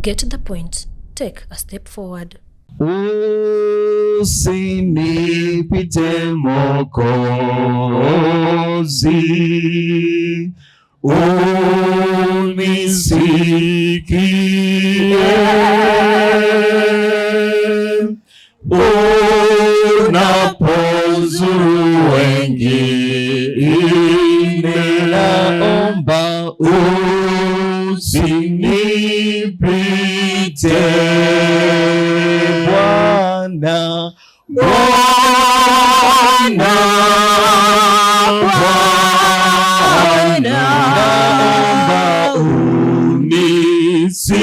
Get the point. Take a step forward. Usinipite Mwokozi, unisikie unapozuru wengine, naomba usinipite Bwana, Bwana, Bwana, naomba unisikie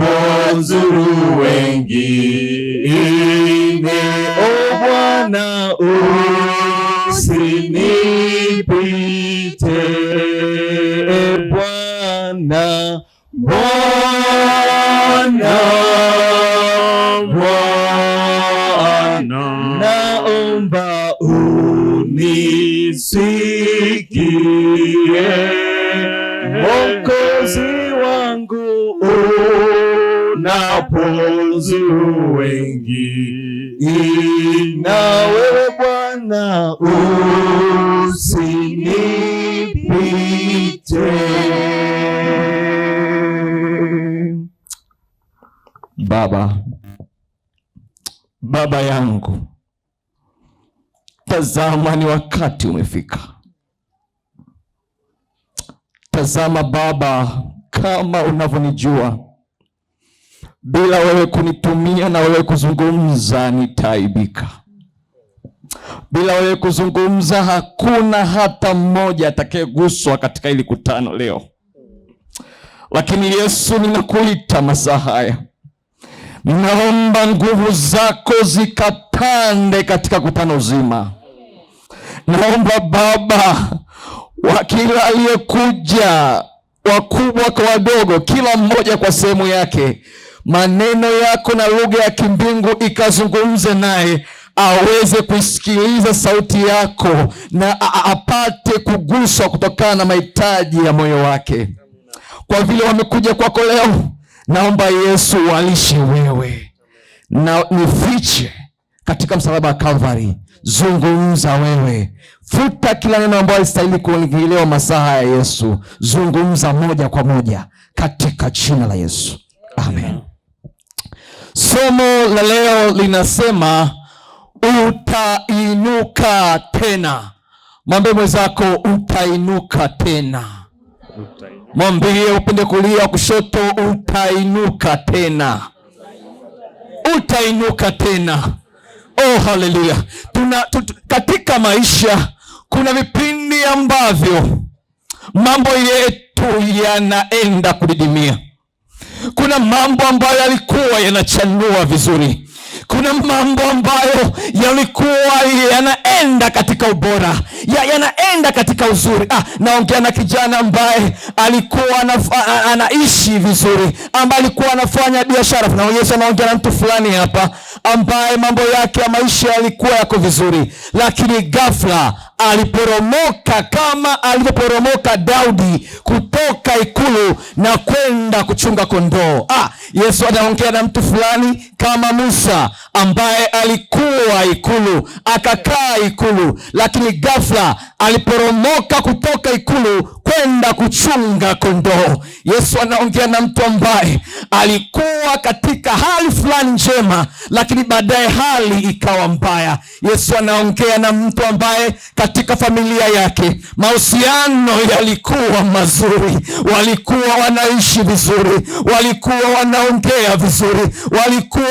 unapozuru wengine, o Bwana, usinipite Bwana, Bwana, Bwana, naomba unisikie Mwokozi wangu unapozuru wengine, na wewe Bwana usinipite. Baba, Baba yangu, tazama ni wakati umefika. Tazama Baba, kama unavyonijua, bila wewe kunitumia na wewe kuzungumza nitaaibika. Bila wewe kuzungumza hakuna hata mmoja atakayeguswa katika hili kutano leo. Lakini Yesu, ninakuita masaa haya, naomba nguvu zako zikatande katika kutano zima. Naomba Baba, wa kila aliyekuja, wakubwa kwa wadogo, kila mmoja kwa sehemu yake, maneno yako na lugha ya kimbingu ikazungumze naye, aweze kuisikiliza sauti yako na apate kuguswa kutokana na mahitaji ya moyo wake. Kwa vile wamekuja kwako leo, naomba Yesu walishe wewe na nifiche katika msalaba wa Calvary. Zungumza wewe, futa kila neno ambalo halistahili kuongelewa masaa ya Yesu. Zungumza moja kwa moja katika jina la Yesu, amen. Somo la leo linasema utainuka tena. Mwambie mwenzako utainuka tena. Mwambie upende kulia kushoto, utainuka tena, utainuka tena. Oh, haleluya! Katika maisha kuna vipindi ambavyo mambo yetu yanaenda kudidimia. Kuna mambo ambayo yalikuwa yanachanua vizuri, kuna mambo ambayo yalikuwa yanaenda katika ubora, yanaenda katika uzuri. Naongea na kijana ambaye alikuwa anaishi vizuri, ambaye alikuwa anafanya biashara. Na Yesu anaongea na mtu fulani hapa ambaye mambo yake ya maisha yalikuwa yako vizuri, lakini ghafla aliporomoka kama alivyoporomoka Daudi kutoka ikulu na kwenda kuchunga kondoo. Yesu anaongea na mtu fulani kama Musa ambaye alikuwa ikulu, akakaa ikulu, lakini ghafla aliporomoka kutoka ikulu kwenda kuchunga kondoo. Yesu anaongea na mtu ambaye alikuwa katika hali fulani njema, lakini baadaye hali ikawa mbaya. Yesu anaongea na mtu ambaye katika familia yake mahusiano yalikuwa mazuri, walikuwa wanaishi vizuri, walikuwa wanaongea vizuri, walikuwa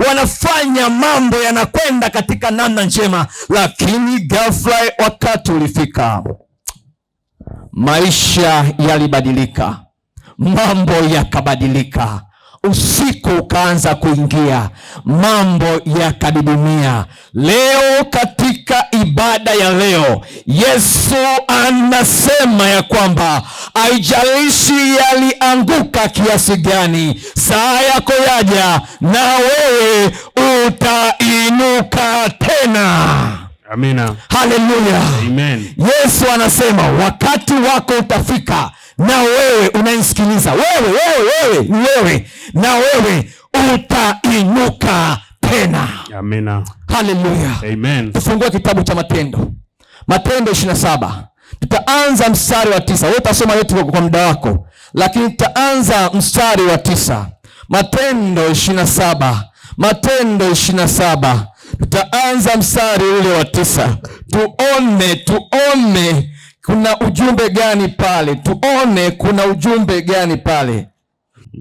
wanafanya mambo yanakwenda katika namna njema, lakini ghafla wakati ulifika, maisha yalibadilika, mambo yakabadilika, usiku ukaanza kuingia, mambo yakadidimia. Leo katika ibada ya leo, Yesu anasema ya kwamba haijalishi yalianguka kiasi gani, saa yako yaja na wewe utainuka tena. Amina. Haleluya. Amen. Yesu anasema wakati wako utafika, na wewe unaisikiliza, wewe wewe wewe ni wewe, na wewe utainuka tena. Amina. Haleluya. Amen. Tufungue kitabu cha Matendo, Matendo 27. Tutaanza mstari wa 9. Wewe utasoma yote kwa muda wako, lakini tutaanza mstari wa 9. Matendo 27, Matendo 27, tutaanza mstari ule wa 9. Tuone kuna ujumbe gani pale, tuone kuna ujumbe gani pale.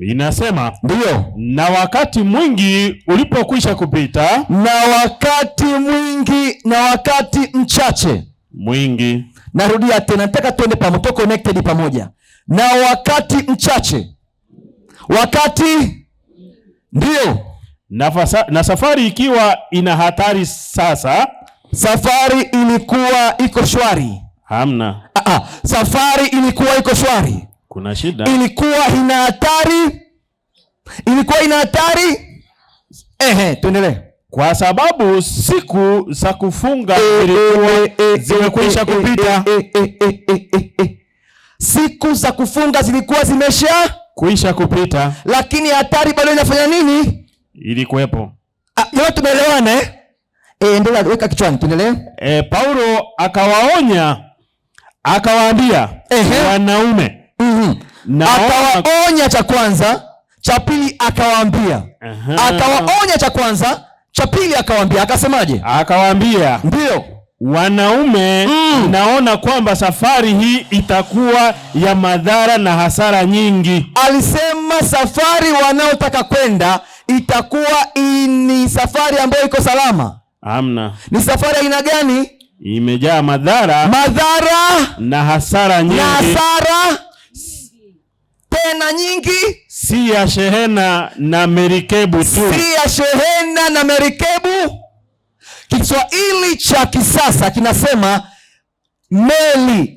Inasema, Ndio. na wakati mwingi ulipokwisha kupita, na wakati mwingi na wakati mchache mwingi. Narudia tena, nataka tuende pamoja, tu connected pamoja. Na wakati mchache, wakati ndio, na safari ikiwa ina hatari sasa. Safari ilikuwa iko shwari. Hamna. Safari ilikuwa iko shwari. Kuna shida. Ilikuwa ina hatari. Ilikuwa ina hatari. Tuendelee. Kwa sababu siku za kufunga zilikuwa zimekwisha kupita. Siku za kufunga zilikuwa zimesha kuisha kupita. Lakini hatari bado inafanya nini? Ilikuwepo. Leo tumeelewana? Endelea, weka kichwani, tuendelee. Paulo akawaonya, akawaambia, wanaume. Akawaonya cha kwanza, cha pili akawaambia. Akawaonya cha kwanza, cha pili akawaambia. Akasemaje? Akawaambia, Ndio. wanaume, naona kwamba safari hii itakuwa ya madhara na hasara nyingi. Alisema safari wanaotaka kwenda itakuwa ni safari ambayo iko salama. Hamna. Ni safari aina gani? Imejaa madhara. Madhara na hasara nyingi. Na hasara tena nyingi. Si ya shehena na merikebu tu. Si ya shehena na merikebu. Kiswahili cha kisasa kinasema meli.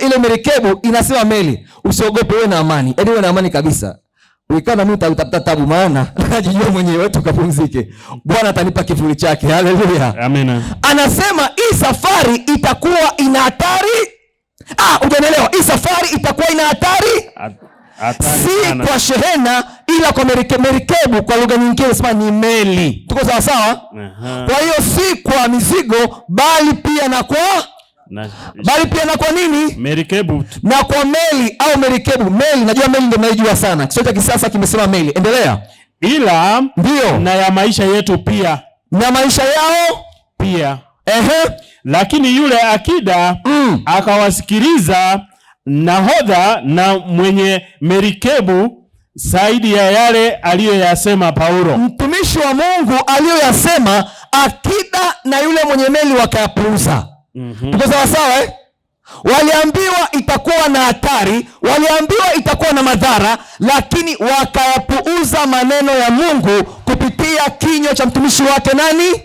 Ile merikebu inasema meli. Usiogope, uwe na amani. Yaani uwe na amani kabisa. Ukikaa na mimi utapata tabu, maana najijua mwenyewe, tukapumzike. Bwana atanipa kivuli chake. Haleluya. Amina. Anasema hii safari itakuwa ina hatari. Hujanielewa. Hii safari itakuwa ina hatari. Hatari Si sana. kwa shehena ila kwa merikebu, kwa lugha nyingine nasema ni meli. Tuko sawa sawa? Kwa hiyo si kwa mizigo bali pia na kwa Na, bali pia na kwa nini? Merikebu. Na kwa meli au merikebu. Meli, najua meli ndio mnaijua sana. Kiswahili cha kisasa kimesema meli. Endelea. Ila ndio na ya maisha yetu pia. Na maisha yao pia. Lakini yule akida akawasikiliza nahodha na mwenye merikebu zaidi ya yale aliyoyasema Paulo. Mtumishi wa Mungu aliyoyasema akida na yule mwenye meli wakayapuuza. Tuko sawa sawa? Waliambiwa itakuwa na hatari, waliambiwa itakuwa na madhara, lakini wakayapuuza maneno ya Mungu kupitia kinywa cha mtumishi wake nani?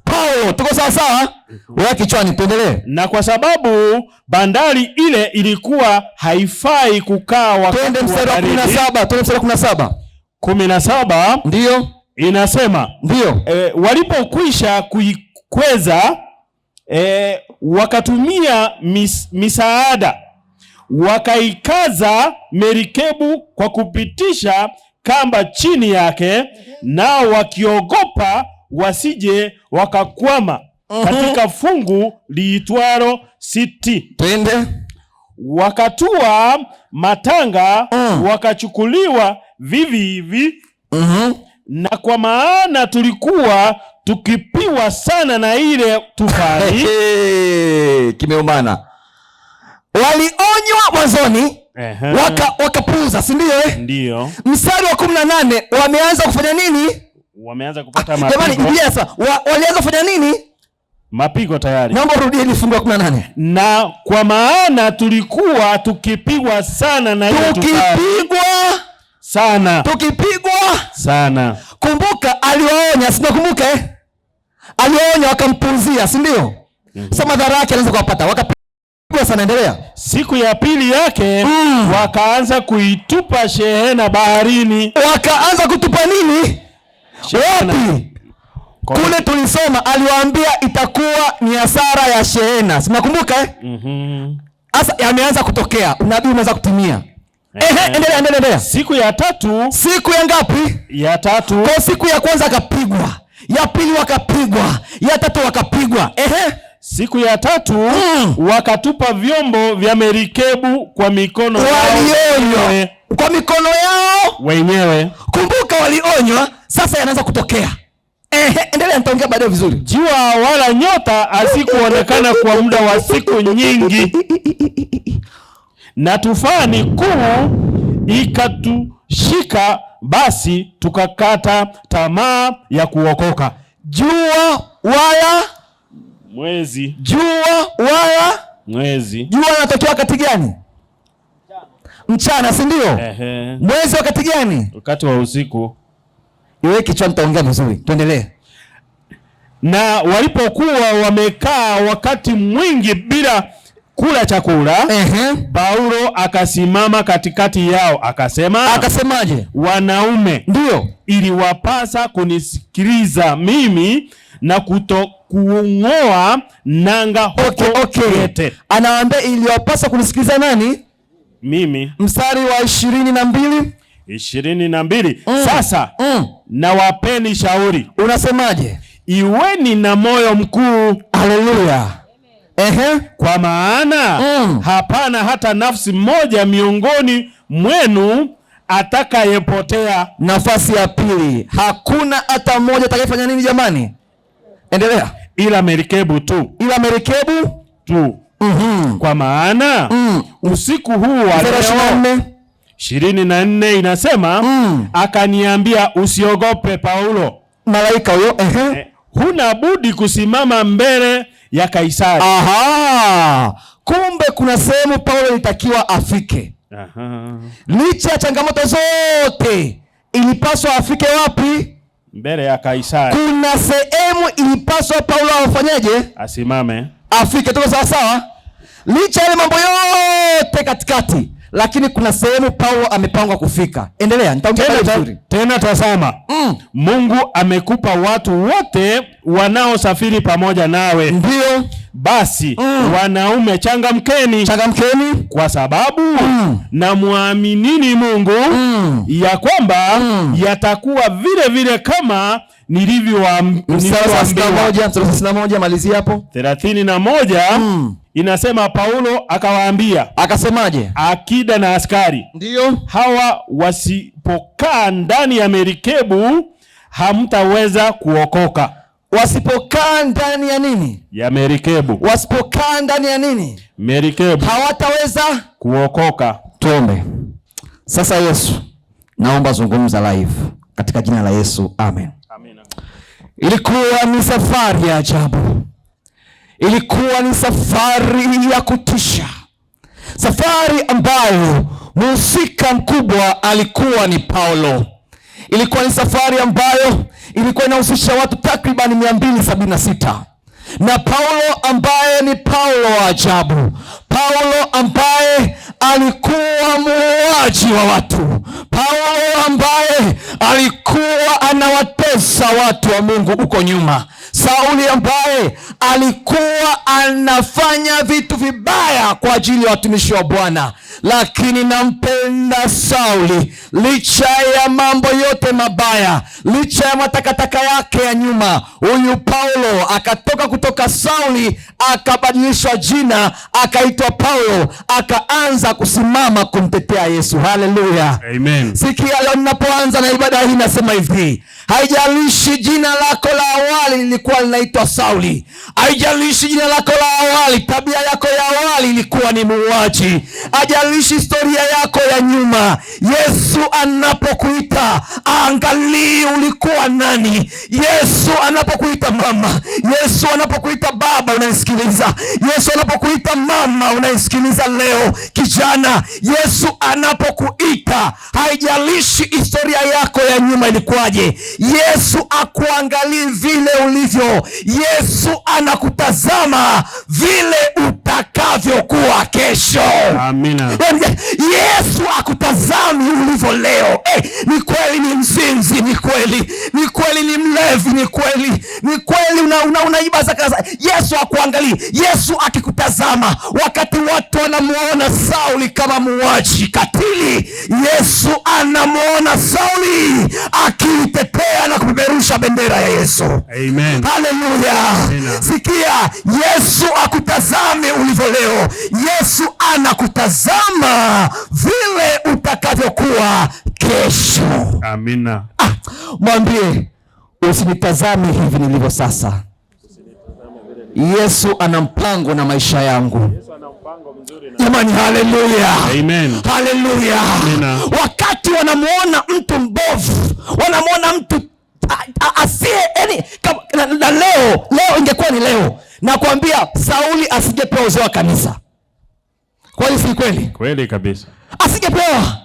Paulo. Tuko sawa sawa? Weka kichwani, tuendelee. Na kwa sababu bandari ile ilikuwa haifai kukaa wakati Twende wa mstari wa baridi. 17, twende mstari wa 17. 17. Ndio. Inasema, Ndio. Walipokwisha kuikweza, wakatumia misaada, wakaikaza merikebu kwa kupitisha kamba chini yake, nao wakiogopa wasije wakakwama katika fungu liitwalo Siti. Twende. Wakatua matanga, wakachukuliwa vivi hivi. Na kwa maana tulikuwa tukipiwa sana na ile tufani. Hey, kimeumana. Walionywa mwanzoni, wakapuuza, si ndio? Ndio. Mstari wa 18 wameanza kufanya nini? Wameanza kupata Jamani, mapigo. Biblia sasa, walianza kufanya nini? Mapigo tayari. Naomba urudie ile fungu la 18. Na kwa maana tulikuwa tukipigwa sana na ile tufani. Tukipigwa sana. Tukipigwa sana. Kumbuka aliwaonya, si nakumbuka? Aliwaonya wakampuuzia, si ndio? Sasa madhara yake alianza kuwapata. Wakapigwa sana, endelea. Siku ya pili yake wakaanza kuitupa shehena baharini. Wakaanza kutupa nini? Shehena. Wapi? Kule tulisoma aliwaambia itakuwa ni hasara ya shehena. Si mnakumbuka eh? Sasa yameanza kutokea. Unabii umeanza kutimia. Ehe, endelea, endelea, endelea. Siku ya tatu. Siku ya ngapi? Ya tatu. Kwa siku ya kwanza akapigwa, ya pili wakapigwa, ya tatu wakapigwa. Ehe. Siku ya tatu wakatupa vyombo vya merikebu kwa mikono yao Walionywa wenyewe. Kwa mikono yao Wenyewe. Kumbuka walionywa, sasa yanaanza kutokea. Ehe, endelea, nitaongea baadaye vizuri. Jua wala nyota hazikuonekana kwa muda wa siku nyingi, na tufani kuu ikatushika, basi tukakata tamaa ya kuokoka. Jua wala Mwezi. Jua wala Mwezi. Jua linatokea wakati gani? Mchana, si ndio? Ehe. Mwezi wakati gani? Wakati wa usiku. Iwe kichwa, nitaongea vizuri. Tuendelee. Na walipokuwa wamekaa wakati mwingi bila kula chakula, Paulo akasimama katikati yao akasema, Akasemaje? Wanaume, iliwapasa kunisikiliza mimi na kutokuung'oa nanga huko Krete. Anawaambia iliwapasa kunisikiliza nani? Mimi. Mstari wa 22. 22. Sasa nawapeni shauri. Unasemaje? Iweni na moyo mkuu. Haleluya. Ehe. Kwa maana hapana hata nafsi moja miongoni mwenu atakayepotea. Nafasi ya pili, hakuna hata mmoja atakayefanya nini jamani? Endelea. Ila merikebu tu. Ila merikebu tu. Kwa maana usiku huu wa Mstari wa ishirini na leo nne. 24 inasema, akaniambia, usiogope Paulo. Malaika huyo, ehe. Huna budi kusimama mbele ya Kaisari. Aha. Kumbe kuna sehemu Paulo ilitakiwa afike. Licha ya changamoto zote, ilipaswa afike wapi? Mbele ya Kaisari. Kuna sehemu ilipaswa Paulo afanyeje? Asimame. Afike. Tuko sawa sawa? Licha ya mambo yote katikati, lakini kuna sehemu Paulo amepangwa kufika. Endelea, nitaongea Tena, vizuri. tena tazama, Mungu amekupa watu wote wanaosafiri pamoja nawe. Basi wanaume, changamkeni. Changamkeni. Kwa sababu na muaminini Mungu ya kwamba yatakuwa vile vile kama Mstari wa thelathini na nilivyoambiwa. moja, mstari wa 31, malizia hapo. 31 inasema Paulo akawaambia, Akasemaje? Akida na askari, hawa wasipokaa ndani ya merikebu hamtaweza kuokoka. Wasipokaa ndani ya nini? Ya merikebu. Wasipokaa ndani ya nini? Merikebu. Hawataweza kuokoka. Tuombe. Sasa Yesu, naomba zungumza live katika jina la Yesu, amen. Amina. Ilikuwa ni safari ya ajabu. Ilikuwa ni safari ya kutisha. Safari ambayo mhusika mkubwa alikuwa ni Paulo. Ilikuwa ni safari ambayo ilikuwa inahusisha watu takriban 276. Na Paulo ambaye ni Paulo wa ajabu, Paulo ambaye alikuwa muuaji wa watu, Paulo ambaye alikuwa anawatesa watu wa Mungu huko nyuma, Sauli ambaye alikuwa anafanya vitu vibaya kwa ajili ya watumishi wa Bwana. Lakini nampenda Sauli licha ya mambo yote mabaya, licha ya matakataka yake ya nyuma. Huyu Paulo akatoka kutoka Sauli, akabadilishwa jina, akaitwa Paulo, akaanza kusimama kumtetea Yesu. Haleluya. Amen. Sikia leo ninapoanza na ibada hii nasema hivi, haijalishi jina lako la awali lilikuwa linaitwa Sauli, haijalishi jina lako la awali, tabia yako ya awali ilikuwa ni muuaji, haijalishi historia yako ya nyuma, Yesu anapokuita angalii ulikuwa nani. Yesu anapokuita mama, Yesu anapokuita baba unanisikiliza, Yesu anapokuita mama unanisikiliza leo, kijana, Yesu anapokuita haijalishi historia yako ya nyuma ilikuwaje, Yesu akuangalii vile ulivyo. Yesu anakutazama vile utakavyokuwa. utakavyokuwa kesho. Amina. Yesu akutazami ulivyo leo. Ni kweli ni mzinzi, ni kweli, ni kweli ni mlevi, ni kweli, ni kweli unaiba zaka. Yesu akuangalii. Yesu akikutazama, wakati watu wanamuona Sauli kama muuaji katili, Yesu anamuona Sauli akitetea na kupeperusha bendera ya Yesu. Amen. Haleluya. Sikia, Yesu akutazame ulivyo leo. Yesu anakutazama vile utakavyokuwa kesho. Amina. Mwambie, usinitazame hivi nilivyo sasa. Yesu ana mpango na maisha yangu. Jamani, haleluya. Amen. Haleluya. Amina. Wakati wanamuona mtu mbovu, wanamuona mtu asiye yani, na leo ingekuwa ni leo, nakwambia Sauli asingepewa uzee wa kanisa. Kweli si kweli? Kweli kabisa. Asingepewa.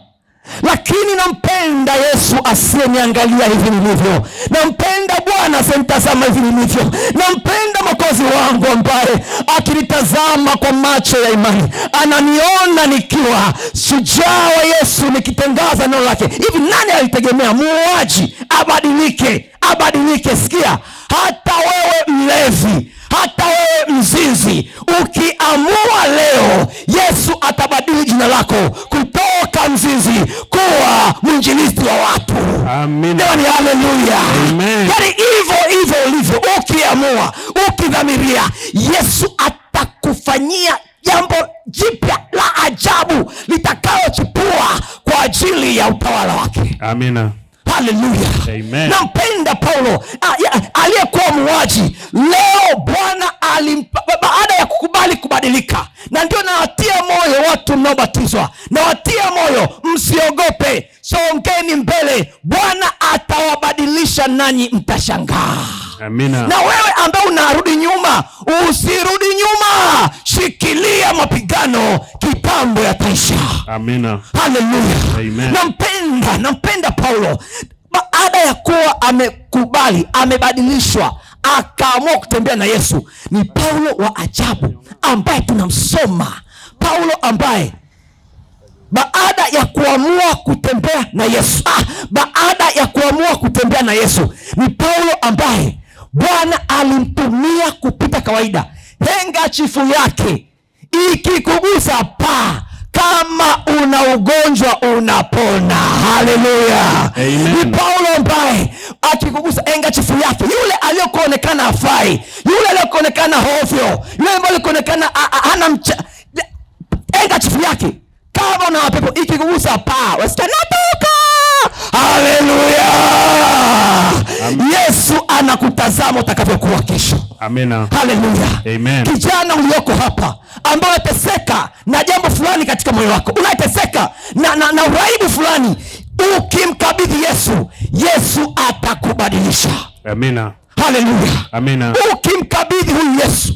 Lakini nampenda Yesu asiyeniangalia hivi nilivyo. Nampenda Bwana asiyenitazama hivi nilivyo. Nampenda Mwokozi wangu ambaye akinitazama kwa macho ya imani ananiona nikiwa shujaa wa Yesu, nikitangaza neno lake. Hivi nani alitegemea muuaji abadilike? Abadilike. Sikia, hata wewe mlevi, hata wewe mzinzi, ukiamua leo, Yesu atabadili jina lako kutoka mzinzi kuwa mwinjilisti wa watu. Amina. Jamani, haleluya. Amen. Yaani hivyo hivyo ulivyo, ukiamua, ukidhamiria, Yesu atakufanyia jambo jipya la ajabu litakalochipua kwa ajili ya utawala wake. Amina. Haleluya. Amen. Nampenda Paulo aliyekuwa muuaji. Leo Bwana baada ya kukubali kubadilika. Na ndio nawatia moyo watu mnaobatizwa, nawatia moyo, msiogope, songeni mbele, Bwana atawabadilisha nanyi mtashangaa. Amina. Na wewe ambaye unarudi nyuma, usirudi nyuma, shikilia mapigano, kitambo yataisha. Amina. Haleluya. Amen. Nampenda Paulo. Baada ya kuwa amekubali, amebadilishwa, akaamua kutembea na Yesu. Ni Paulo wa ajabu ambaye tunamsoma. Paulo ambaye baada ya kuamua kutembea na Yesu, baada ya kuamua kutembea na Yesu, ni Paulo ambaye Bwana alimtumia kupita kawaida. Henga chifu yake ikikugusa paa, kama una ugonjwa unapona. Haleluya. Amen. Ni Paulo ambaye akikugusa henga chifu yake, yule aliyokuonekana hafai, yule aliyokuonekana hovyo, yule ambaye alikuonekana hana henga chifu yake, kama una pepo ikikugusa paa, wasikia natoka. Haleluya. Yesu anakutazama utakavyokuwa kesho. Amina. Haleluya. Amen. Kijana ulioko hapa ambaye unateseka na jambo fulani katika moyo wako, unateseka na uraibu fulani, ukimkabidhi Yesu, Yesu atakubadilisha. Amina. Haleluya. Amina. Ukimkabidhi huyu Yesu,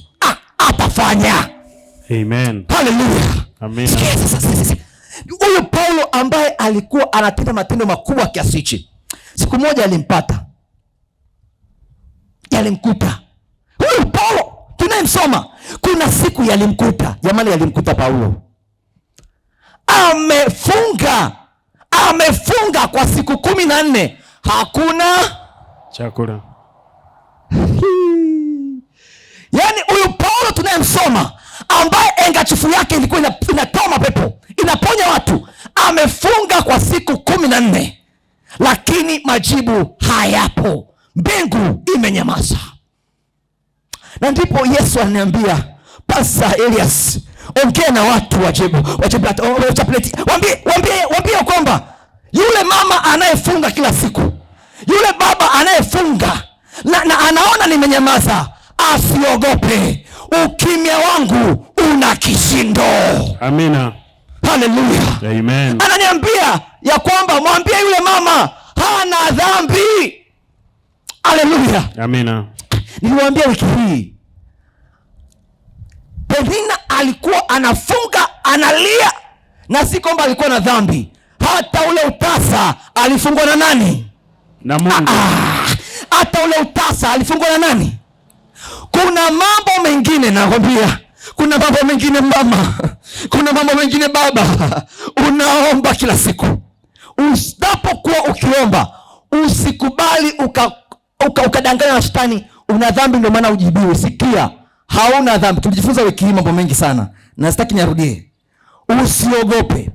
atafanya. Amen. Haleluya. Amina. Sikia sasa. Huyu Paulo ambaye alikuwa anatenda matendo makubwa kiasi hichi, siku moja alimpata, yalimkuta. Huyu Paulo tunayemsoma, kuna siku yalimkuta. Jamani, yalimkuta Paulo. Amefunga kwa siku 14, hakuna chakula. Yaani huyu Paulo tunayemsoma ambaye engachifu yake ilikuwa inatoa mapepo, inaponya watu, amefunga kwa siku 14, lakini majibu hayapo, mbingu imenyamaza. Na ndipo Yesu ananiambia, Pastor Elias, ongea na watu waambie kwamba yule mama anayefunga kila siku, yule baba anayefunga na anaona nimenyamaza, asiogope, ukimya wangu una kishindo. Amina. Haleluya. Amen. Ananiambia ya kwamba mwambie yule mama hana dhambi. Haleluya. Amina. Niliwaambia wiki hii, Penina alikuwa anafunga, analia, na si kwamba alikuwa na dhambi. Hata ule utasa alifungwa na nani? Na Mungu. Hata ule utasa alifungwa na nani? Kuna mambo mengine nakwambia, Kuna mambo mengine mama, kuna mambo mengine baba, unaomba kila siku. Unapokuwa ukiomba, usikubali ukadanganywa na shetani, una dhambi ndio maana ujibiwe. Sikia, hauna dhambi. Tulijifunza wiki hii mambo mengi sana na sitaki nirudie. Usiogope,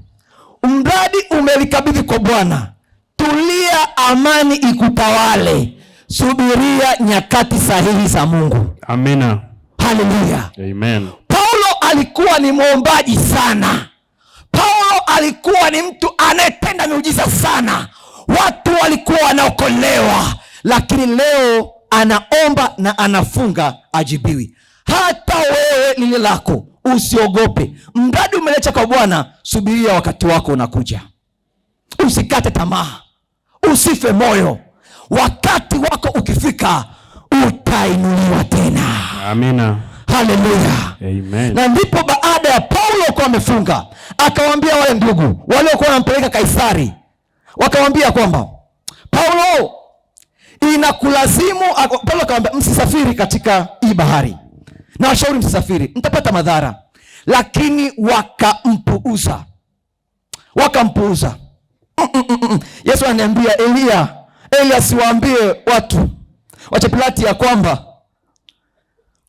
mradi umelikabidhi kwa Bwana. Tulia, amani ikutawale. Subiria nyakati sahihi za Mungu. Amina. Haleluya. Amen. Paulo alikuwa ni mwombaji sana. Paulo alikuwa ni mtu anayetenda miujiza sana. Watu walikuwa wanaokolewa, lakini leo anaomba na anafunga ajibiwi. Hata wewe lile lako usiogope, mradi umelecha kwa Bwana, subiria wakati wako unakuja. Usikate tamaa, usife moyo. Wakati wako ukifika utainuliwa tena. Amina. Haleluya. Amen. Na ndipo baada ya Paulo kuwa amefunga, akawaambia wale ndugu waliokuwa wanampeleka Kaisari, wakawaambia kwamba Paulo inakulazimu. Paulo akawaambia msisafiri katika hii bahari, na washauri msisafiri, mtapata madhara. Lakini wakampuuza, wakampuuza. Yesu ananiambia Elia siwaambie watu wa Chepilati ya kwamba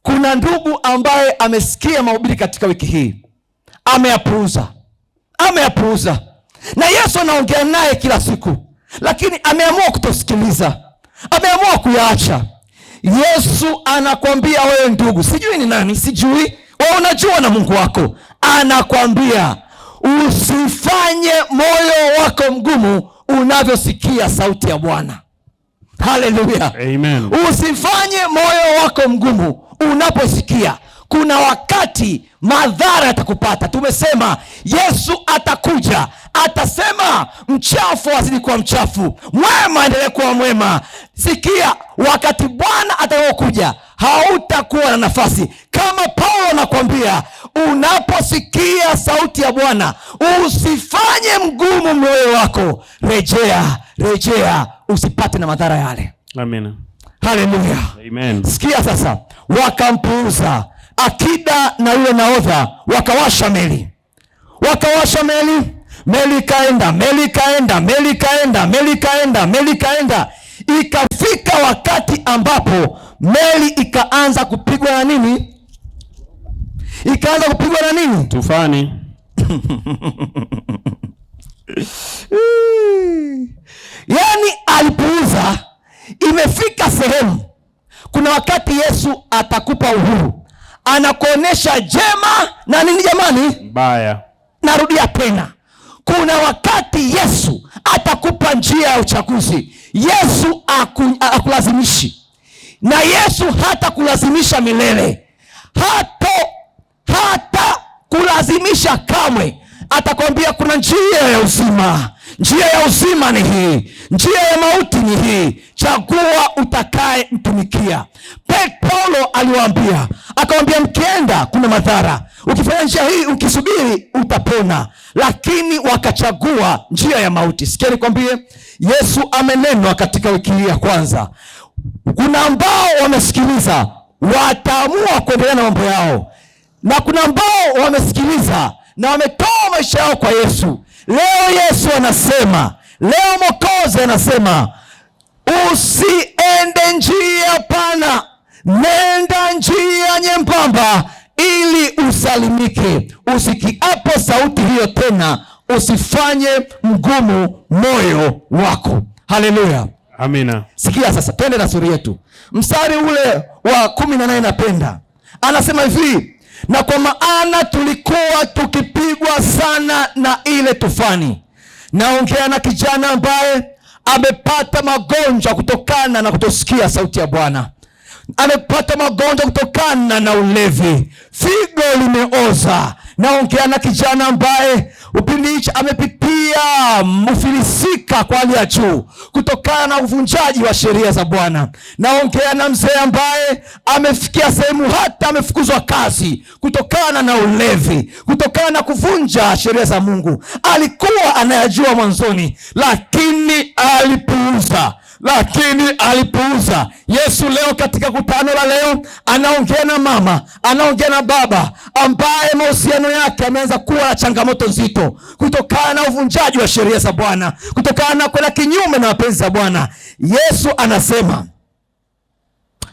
kuna ndugu ambaye amesikia mahubiri katika wiki hii, ameyapuuza, ameyapuuza. Na Yesu anaongea naye kila siku, lakini ameamua kutosikiliza, ameamua kuyaacha. Yesu anakwambia wewe ndugu, sijui ni nani, sijui, wewe unajua na Mungu wako, anakwambia usifanye moyo wako mgumu unavyosikia sauti ya Bwana. Haleluya. Amen. Usifanye moyo wako mgumu unaposikia. Kuna wakati madhara yatakupata. Tumesema Yesu atakuja, atasema mchafu azidi kuwa mchafu, mwema endelee kuwa mwema. Sikia, wakati Bwana atakapokuja hautakuwa na nafasi. Kama Paulo anakuambia unaposikia sauti ya Bwana usifanye mgumu moyo wako, rejea, rejea, usipate na madhara yale. Amen. Haleluya. Amen. Sikia sasa, wakampuuza akida na yule nahodha, wakawasha meli, wakawasha meli, meli ikaenda, meli ikaenda, meli ikaenda, meli ikaenda, meli ikaenda. Ikafika wakati ambapo meli ikaanza kupigwa na nini? Ikaanza kupigwa na nini? Tufani. Yaani alipuuza. Imefika sehemu, kuna wakati Yesu atakupa uhuru, anakuonesha jema na nini jamani? Mbaya. Narudia tena, kuna wakati Yesu atakupa njia ya uchaguzi. Yesu akulazimishi, na Yesu hata kulazimisha milele, hata kulazimisha kamwe. Atakwambia kuna njia ya uzima, njia ya uzima ni hii, njia ya mauti ni hii, chagua utakaye mtumikia. Paulo aliwaambia, akamwambia mkienda kuna madhara, ukifanya njia hii, ukisubiri utapona. Lakini wakachagua njia ya mauti. Sikia nikwambie, Yesu amenenwa katika wiki hii ya kwanza. Kuna ambao wamesikiliza wataamua kuendelea na mambo yao, na kuna ambao wamesikiliza na wametoa maisha yao kwa Yesu. Leo Yesu anasema, leo Mwokozi anasema, usiende njia pana, nenda njia nyembamba ili usalimike. Usikiapo sauti hiyo tena, usifanye mgumu moyo wako. Haleluya. Amina. Sikia sasa, twende na sura yetu. Mstari ule wa 18 napenda. Anasema hivi, na kwa maana tulikuwa tukipigwa sana na ile tufani. Naongea na kijana ambaye amepata magonjwa kutokana na kutosikia sauti ya Bwana. Amepata magonjwa kutokana na ulevi, figo limeoza. Naongea na kijana ambaye upindi hichi amepitia ufilisika kwa hali ya juu kutokana na uvunjaji wa sheria za Bwana. Naongea na mzee ambaye amefikia sehemu hata amefukuzwa kazi kutokana na ulevi, kutokana na kuvunja sheria za Mungu. Alikuwa anayajua mwanzoni, lakini alipuuza. lakini alipuuza. Yesu leo katika kutano la leo anaongea na mama, anaongea na baba ambaye mahusiano yake yameanza kuwa na changamoto nzito kutokana na uvunjaji wa sheria za Bwana, kutokana na kwenda kinyume na mapenzi za Bwana.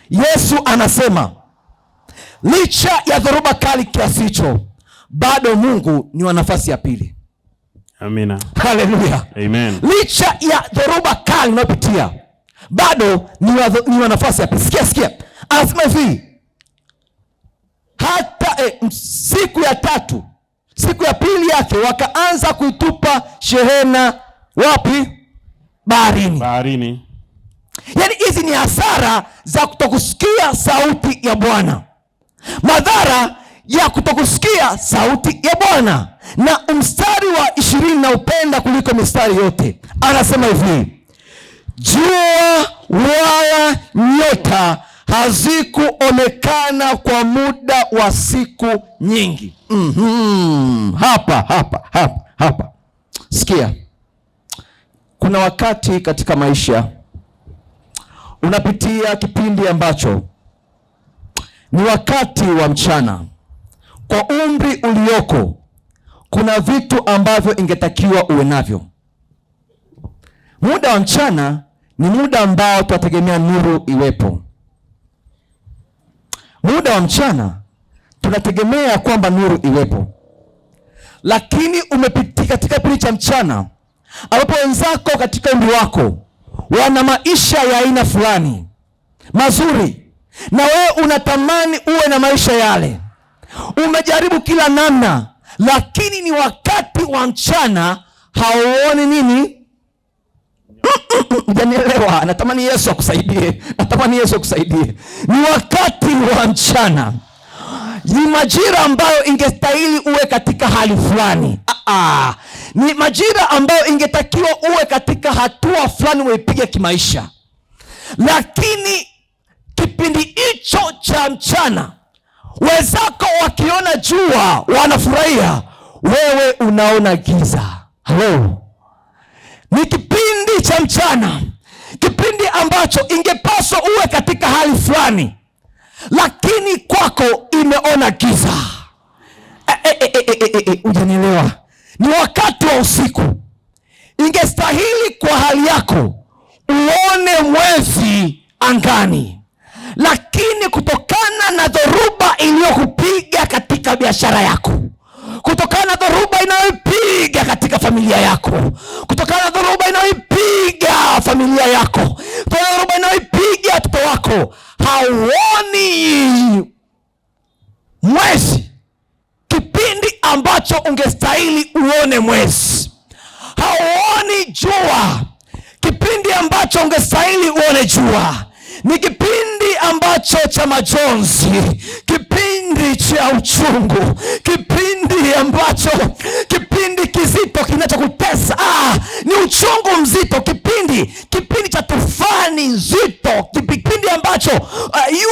Yesu anasema licha ya dhoruba kali kiasi hicho, bado Mungu ni wa nafasi ya pili. Amina. Haleluya. Amen. Licha ya dhoruba kali unayopitia, bado ni wa nafasi ya pili. Sikia, sikia, anasema hivi, hata siku ya tatu, siku ya pili yake wakaanza kuitupa shehena wapi? Baharini. Baharini. Yaani hizi ni hasara za kutokusikia sauti ya Bwana, madhara ya kutokusikia sauti ya Bwana. Na mstari wa 20 naupenda kuliko mistari yote, anasema hivi, jua wala nyota hazikuonekana kwa muda wa siku nyingi. Hapa, hapa, hapa, hapa, sikia, kuna wakati katika maisha unapitia kipindi ambacho ni wakati wa mchana. Kwa umri ulioko, kuna vitu ambavyo ingetakiwa uwe navyo. Muda wa mchana ni muda ambao tunategemea nuru iwepo. Muda wa mchana tunategemea kwamba nuru iwepo, lakini umepitia katika kipindi cha mchana ambapo wenzako katika umri wako wana maisha ya aina fulani mazuri, na wewe unatamani uwe na maisha yale. Umejaribu kila namna, lakini ni wakati wa mchana, hauoni nini? Hujanielewa? Natamani Yesu akusaidie, natamani Yesu akusaidie. Ni wakati wa mchana, ni majira ambayo ingestahili uwe katika hali fulani. Aa, ni majira ambayo ingetakiwa uwe katika hatua fulani umepiga kimaisha, lakini kipindi hicho cha mchana, wenzako wakiona jua wanafurahia, wewe unaona giza. Hello. Ni kipindi cha mchana, kipindi ambacho ingepaswa uwe katika hali fulani, lakini kwako imeona giza. Hujanielewa? Ni wakati wa usiku, ingestahili kwa hali yako uone mwezi angani, lakini kutokana na dhoruba iliyokupiga katika biashara yako, kutokana na dhoruba inayoipiga katika familia yako, kutokana na dhoruba inayoipiga familia yako, kutokana na dhoruba inayoipiga watoto wako, hauoni mwezi kipindi ambacho ungestahili uone mwezi, hauoni jua kipindi ambacho ungestahili uone jua. Ni kipindi ambacho cha majonzi, kipindi cha uchungu, kipindi ambacho, kipindi kizito kinachokutesa. Ah, ni uchungu mzito, kipindi cha tufani nzito, kipindi ambacho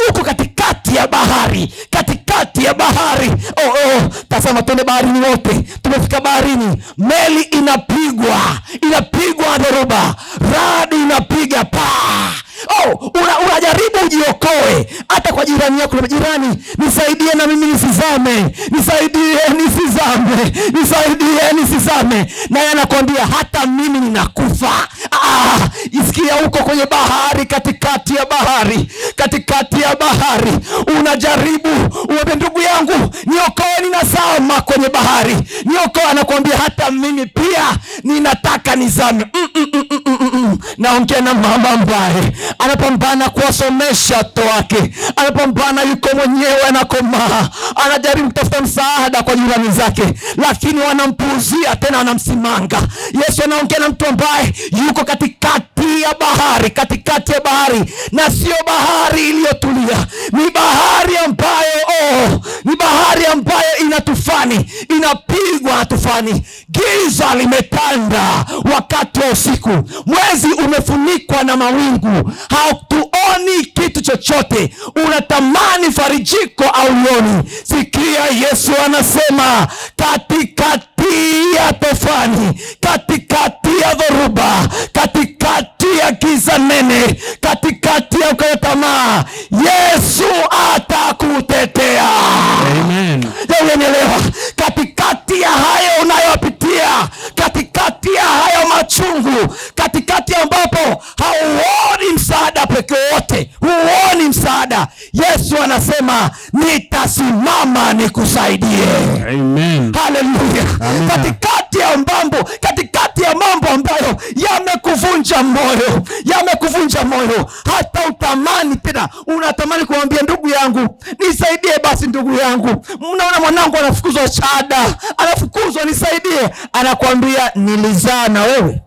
yuko katikati ya bahari, katikati ya bahari. Oh, tazama, twende baharini wote. Tumefika baharini, meli inapigwa, inapigwa dhoruba, radi inapiga paa. Oh, unajaribu ujiokoe, hata kwa jirani yako, jirani, nisaidie na mimi nisizame, nisaidie nisizame, nisaidie nisizame, naye anakwambia hata mimi ninakufa. Ah, isikia huko kwenye bahari, katikati ya bahari, katikati ya bahari, unajaribu uwe, ndugu yangu, niokoe, ninazama kwenye bahari, niokoe. Anakuambia hata mimi pia ninataka nizame. Naongea na mama ambaye anapambana kuwasomesha watoto wake, anapambana, yuko mwenyewe, anakomaa, anajaribu kutafuta msaada kwa jirani zake, lakini wanampuuzia, tena wanamsimanga. Yesu anaongea na mtu ambaye yuko katikati ya bahari, katikati ya bahari, na sio bahari iliyotulia, ni bahari ambayo, oh, ni bahari ambayo ina tufani, inapigwa na tufani, giza limetanda wakati wa usiku, mwezi umefunikwa na mawingu, hatuoni kitu chochote, unatamani farijiko haulioni. Sikia, Yesu anasema katikati ya tufani, katikati ya dhoruba, katikati ya ya giza nene, katikati ya ukata tamaa, Yesu atakutetea. Amen. Unielewa? Katikati ya hayo unayopitia, katikati ya hayo machungu, katikati ambapo hauoni msaada peke wote, huoni msaada, Yesu anasema nitasimama nikusaidie. Amen. Haleluya. Amina. Katikati ya mambo, katikati ya mambo ambayo yamekuvunja moyo, yamekuvunja moyo, hata utamani tena, unatamani kumwambia ndugu yangu nisaidie basi, ndugu yangu, mnaona mwanangu anafukuzwa shahada, anafukuzwa, nisaidie. Anakuambia nilizaa na wewe.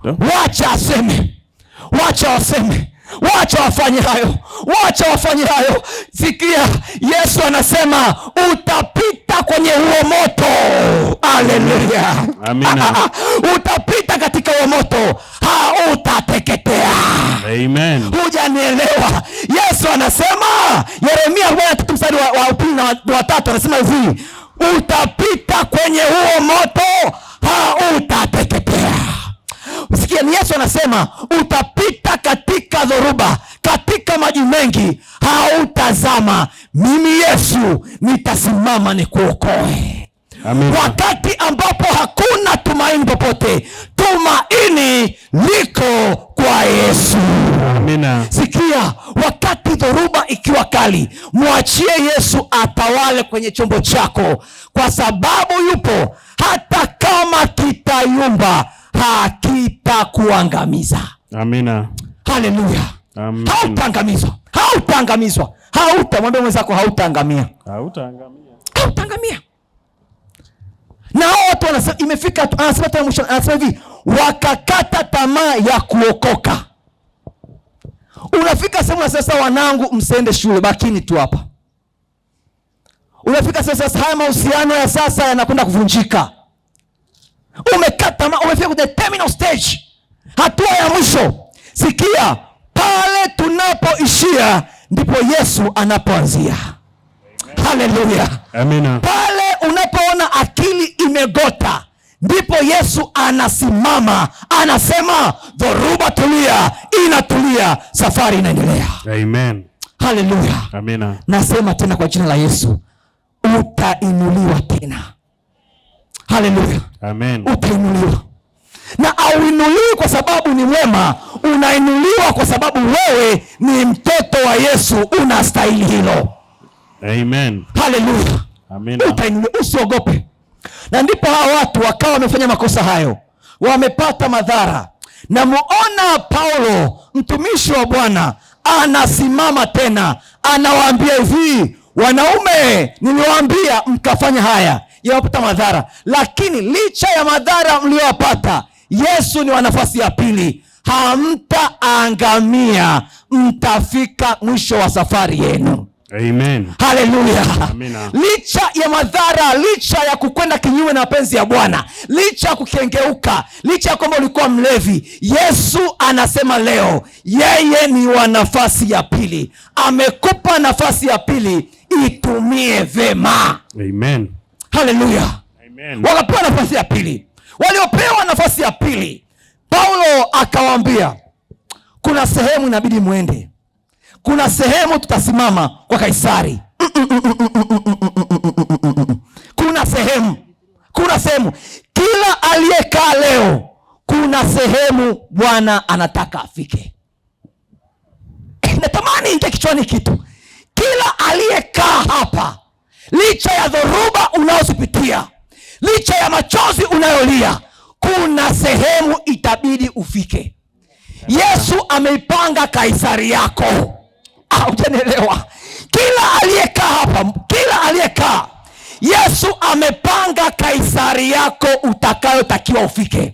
Wacha aseme, wacha waseme, wacha wafanye hayo, wacha wafanye hayo. Sikia, Yesu anasema utapita kwenye huo moto. Haleluya, Amina. Utapita katika huo moto, hautateketea. Amen. Hujanielewa? Yesu anasema Yeremia 43 mstari wa pili na wa tatu, anasema hivi, utapita kwenye huo moto, hautateketea. Sikia, ni Yesu anasema utapita katika dhoruba, katika maji mengi, hautazama. Mimi Yesu nitasimama nikuokoe. Amina. Wakati ambapo hakuna tumaini popote, tumaini liko kwa Yesu. Amina. Sikia, wakati dhoruba ikiwa kali, mwachie Yesu atawale kwenye chombo chako, kwa sababu yupo. Hata kama kitayumba, hakitakuangamiza. Amina. Haleluya. Amina. Hautaangamizwa, hautaangamizwa, hauta. Mwambie mwenzako hautaangamia. Hautaangamia. Hautaangamia. Na hao watu wanasema, imefika, anasema tena mwisho, anasema hivi, wakakata tamaa ya kuokoka. Unafika sehemu sasa, wanangu msiende shule, bakini tu hapa. Unafika sasa, haya mahusiano ya sasa yanakwenda kuvunjika. Umekata tamaa, umefika kwenye terminal stage, hatua ya mwisho. Sikia, pale tunapoishia ndipo Yesu anapoanzia. Haleluya. Amina. Pale unapoona akili imegota, ndipo Yesu anasimama, anasema dhoruba tulia, inatulia, safari inaendelea. Amen. Haleluya. Amina. Nasema tena kwa jina la Yesu, utainuliwa tena. Haleluya. Amen. Utainuliwa. Na auinuliwi kwa sababu ni mwema, unainuliwa kwa sababu wewe ni mtoto wa Yesu, unastahili hilo. Amen. Haleluya. Amina. Utainuliwa, usiogope. Na ndipo hawa watu wakawa wamefanya makosa hayo, wamepata madhara. Na muona Paulo mtumishi wa Bwana anasimama tena, anawaambia hivi, wanaume, niliwaambia mkafanya haya, yawapata madhara, lakini licha ya madhara mliyopata, Yesu ni wa nafasi ya pili, hamtaangamia, mtafika mwisho wa safari yenu. Amen. Haleluya. Amina. Licha ya madhara, licha ya kukwenda kinyume na mapenzi ya Bwana, licha ya kukengeuka, licha ya kwamba ulikuwa mlevi, Yesu anasema leo yeye ni wa nafasi ya pili. Amekupa nafasi ya pili, itumie vema. Amen. Haleluya. Amen. Wakapewa nafasi ya pili. Waliopewa nafasi ya pili, Paulo akawaambia kuna sehemu inabidi muende, kuna sehemu tutasimama kwa Kaisari. Kuna sehemu, kuna sehemu. Kila aliyekaa leo, kuna sehemu Bwana anataka afike. Natamani ingie kichwani kitu. Kila aliyekaa hapa, licha ya dhoruba unazopitia, licha ya machozi unayolia, kuna sehemu itabidi ufike. Yesu ameipanga Kaisari yako. Hujanielewa? Kila aliyekaa hapa, kila aliyekaa, Yesu amepanga Kaisari yako utakayotakiwa ufike.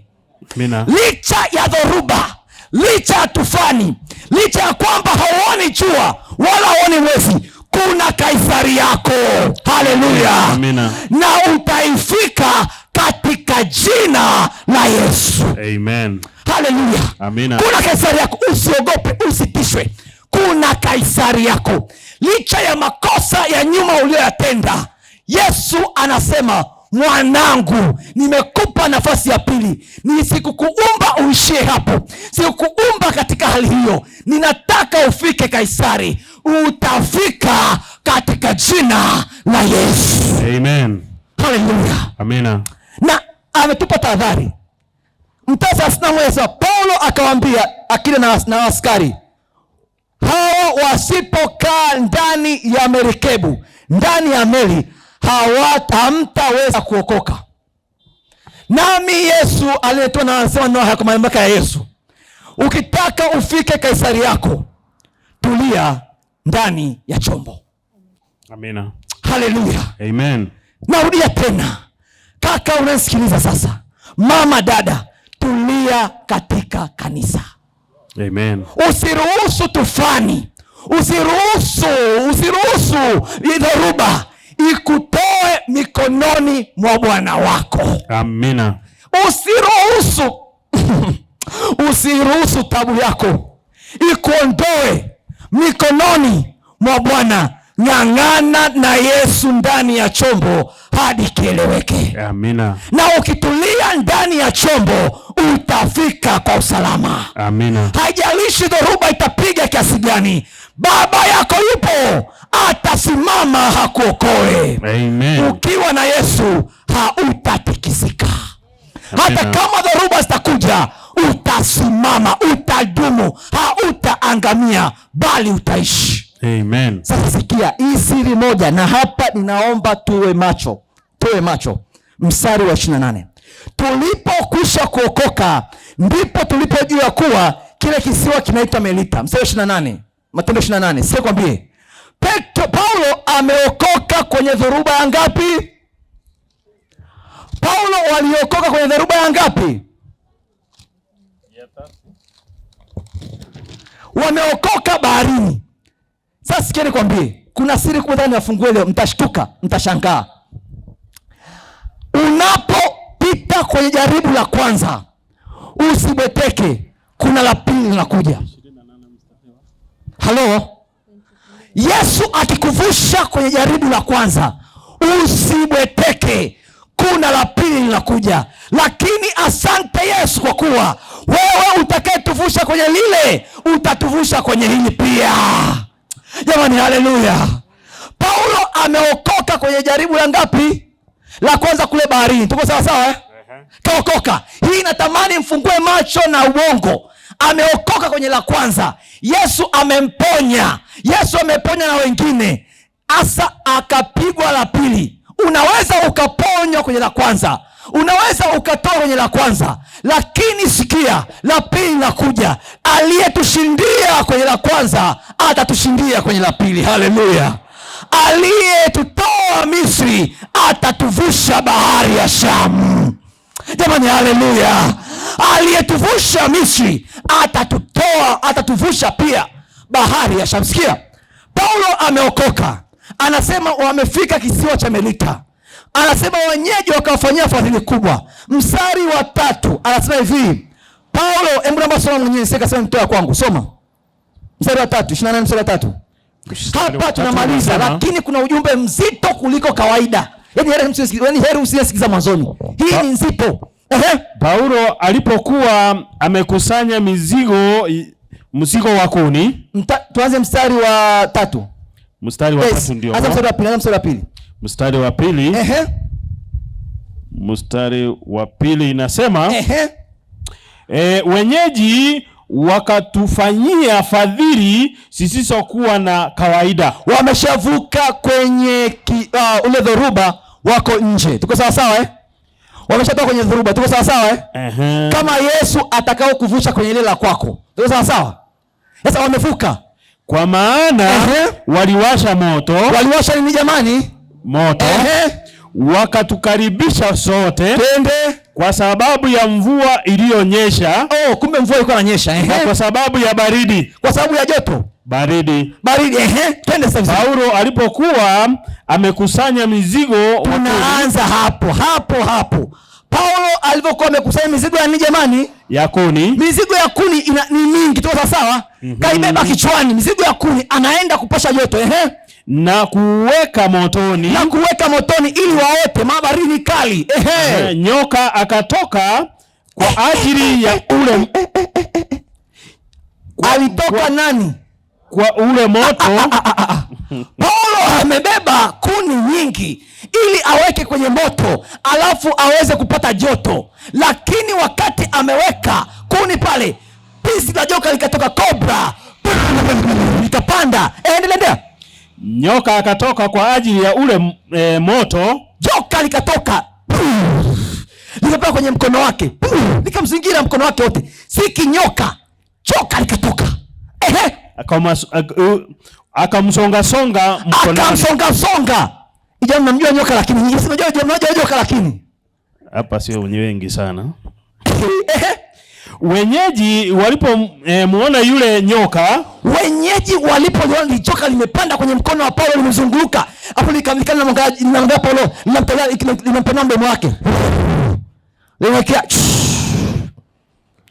Amina. Licha ya dhoruba, licha ya tufani, licha ya kwamba hauoni jua wala hauoni mwezi, kuna Kaisari yako. Haleluya. Amina. Na utaifika katika jina la Yesu. Amen. Haleluya. Amina. Kuna Kaisari yako, usiogope, usitishwe. Kuna Kaisari yako. Licha ya makosa ya nyuma uliyoyatenda, Yesu anasema Mwanangu, nimekupa nafasi ya pili. Nisikukuumba uishie hapo, sikukuumba katika hali hiyo. Ninataka ufike Kaisari. Utafika katika jina la Yesu. Amen. Haleluya. Amina. Na ametupa tahadhari. Mstari 31, Paulo akawaambia akida na askari, hawa wasipokaa ndani ya merikebu, ndani ya meli, hamtaweza kuokoka. Nami Yesu aliyetoa na anasema no, kwa mamlaka ya Yesu, ukitaka ufike Kaisari yako, tulia ndani ya chombo. Amina. Haleluya. Amen. Narudia tena, kaka unanisikiliza sasa, mama, dada, tulia katika kanisa. Amen. Usiruhusu tufani, usiruhusu dhoruba ikutoe mikononi mwa Bwana wako. Amina. Usiruhusu tabu yako ikuondoe mikononi mwa Bwana. Ng'ang'ana na Yesu ndani ya chombo hadi kieleweke. Amina. Na ukitulia ndani ya chombo utafika kwa usalama. Amina. Haijalishi dhoruba itapiga kiasi gani, baba yako yupo, atasimama hakuokoe. Amen. Ukiwa na Yesu hautatikisika. Hata kama dhoruba zitakuja, utasimama, utadumu, hautaangamia, bali utaishi. Amen. Sasa sikia hii siri moja, na hapa ninaomba tuwe macho, tuwe macho. Mstari wa 28, tulipokwisha kuokoka ndipo tulipojua kuwa kile kisiwa kinaitwa Melita. Mstari wa 28, Matendo 28. Sio kwambie Petro, Paulo ameokoka kwenye dhoruba ya ngapi? Paulo waliokoka kwenye dhoruba ya ngapi? Wameokoka baharini. Sasa sikia nikwambie, kuna siri kubwa ndani ya fungu leo, mtashtuka, mtashangaa. Unapopita kwenye jaribu la kwanza, usibweteke, kuna la pili linakuja. Halo? Yesu akikuvusha kwenye jaribu la kwanza, usibweteke, kuna la pili linakuja. Lakini asante Yesu kwa kuwa wewe utakayetuvusha kwenye lile, utatuvusha kwenye hili pia. Jamani, haleluya. Paulo ameokoka kwenye jaribu la ngapi? La kwanza kule baharini. Tuko sawa sawa eh? Kaokoka. Hii natamani mfungue macho na ubongo. Ameokoka kwenye la kwanza. Yesu amemponya. Yesu ameponya na wengine. Asa akapigwa la pili. Unaweza ukaponywa kwenye la kwanza, unaweza ukatoa kwenye la kwanza, lakini sikia, la pili linakuja. Aliyetushindia kwenye la kwanza atatushindia kwenye la pili. Haleluya. Aliyetutoa Misri atatuvusha bahari ya Shamu. Jamani, haleluya. Aliyetuvusha Misri atatutoa, atatuvusha pia bahari ya Shamu. Sikia, Paulo ameokoka. Anasema wamefika kisiwa cha Melita. Anasema wenyeji wakawafanyia fadhili kubwa. Mstari wa 3 anasema hivi, Paulo, hebu naomba soma mwenyewe, sasa kasema mtoa kwangu. Soma. Mstari wa 3, 28 mstari wa 3. Hapa tunamaliza, lakini kuna ujumbe mzito kuliko kawaida. Yaani heri usisikiza mwanzoni. Hii ni nzito. Paulo alipokuwa amekusanya mzigo wa kuni. Tuanze mstari wa 3. Mstari wa 3 ndio. Anza mstari wa pili, anza mstari wa pili. Mstari wa pili. Mstari wa pili inasema, wenyeji wakatufanyia fadhili zisizokuwa na kawaida. Wameshavuka kwenye ule dhoruba, wako nje. Tuko sawa sawa eh? Wameshatoka kwenye dhoruba. Tuko sawa sawa eh? Kama Yesu atakao kuvusha kwenye ile la kwako. Tuko sawa sawa? Sasa wamevuka. Kwa maana waliwasha moto. Waliwasha nini jamani? Moto. Wakatukaribisha sote. Twende. Kwa sababu ya mvua iliyonyesha. Oh, kumbe mvua ilikuwa inanyesha. Na kwa sababu ya baridi. Kwa sababu ya joto. Baridi. Baridi. Twende sasa. Paulo alipokuwa amekusanya mizigo, tunaanza hapo hapo hapo. Paulo alipokuwa amekusanya mizigo ya nini jamani? Ya kuni. Mizigo ya kuni ni mingi, tuko sawa? Kaibeba kichwani mizigo ya kuni, anaenda kupasha joto. Na kuweka motoni. Na kuweka motoni ili waote, mabarini kali. Ehe. Nyoka akatoka kwa ajili ya ule alitoka nani? Kwa ule moto. Paulo amebeba kuni nyingi ili aweke kwenye moto alafu aweze kupata joto, lakini wakati ameweka kuni pale, pisi la joka likatoka, kobra likapanda. Endelea. Nyoka akatoka kwa ajili ya ule moto. Joka likatoka likapaa kwenye mkono wake, likamzingira mkono wake wote. Si kinyoka, joka likatoka. Ehe. Akamsonga songa mkononi. Akamsonga songa. Ijana mnamjua nyoka lakini, mnajua joka lakini. Hapa sio wengi sana. Wenyeji walipo muona yule nyoka, wenyeji walipoona joka limepanda kwenye mkono wa Paulo limezunguka, hapo likamlikana na Paulo, linamtolea mdomo wake. Limekea.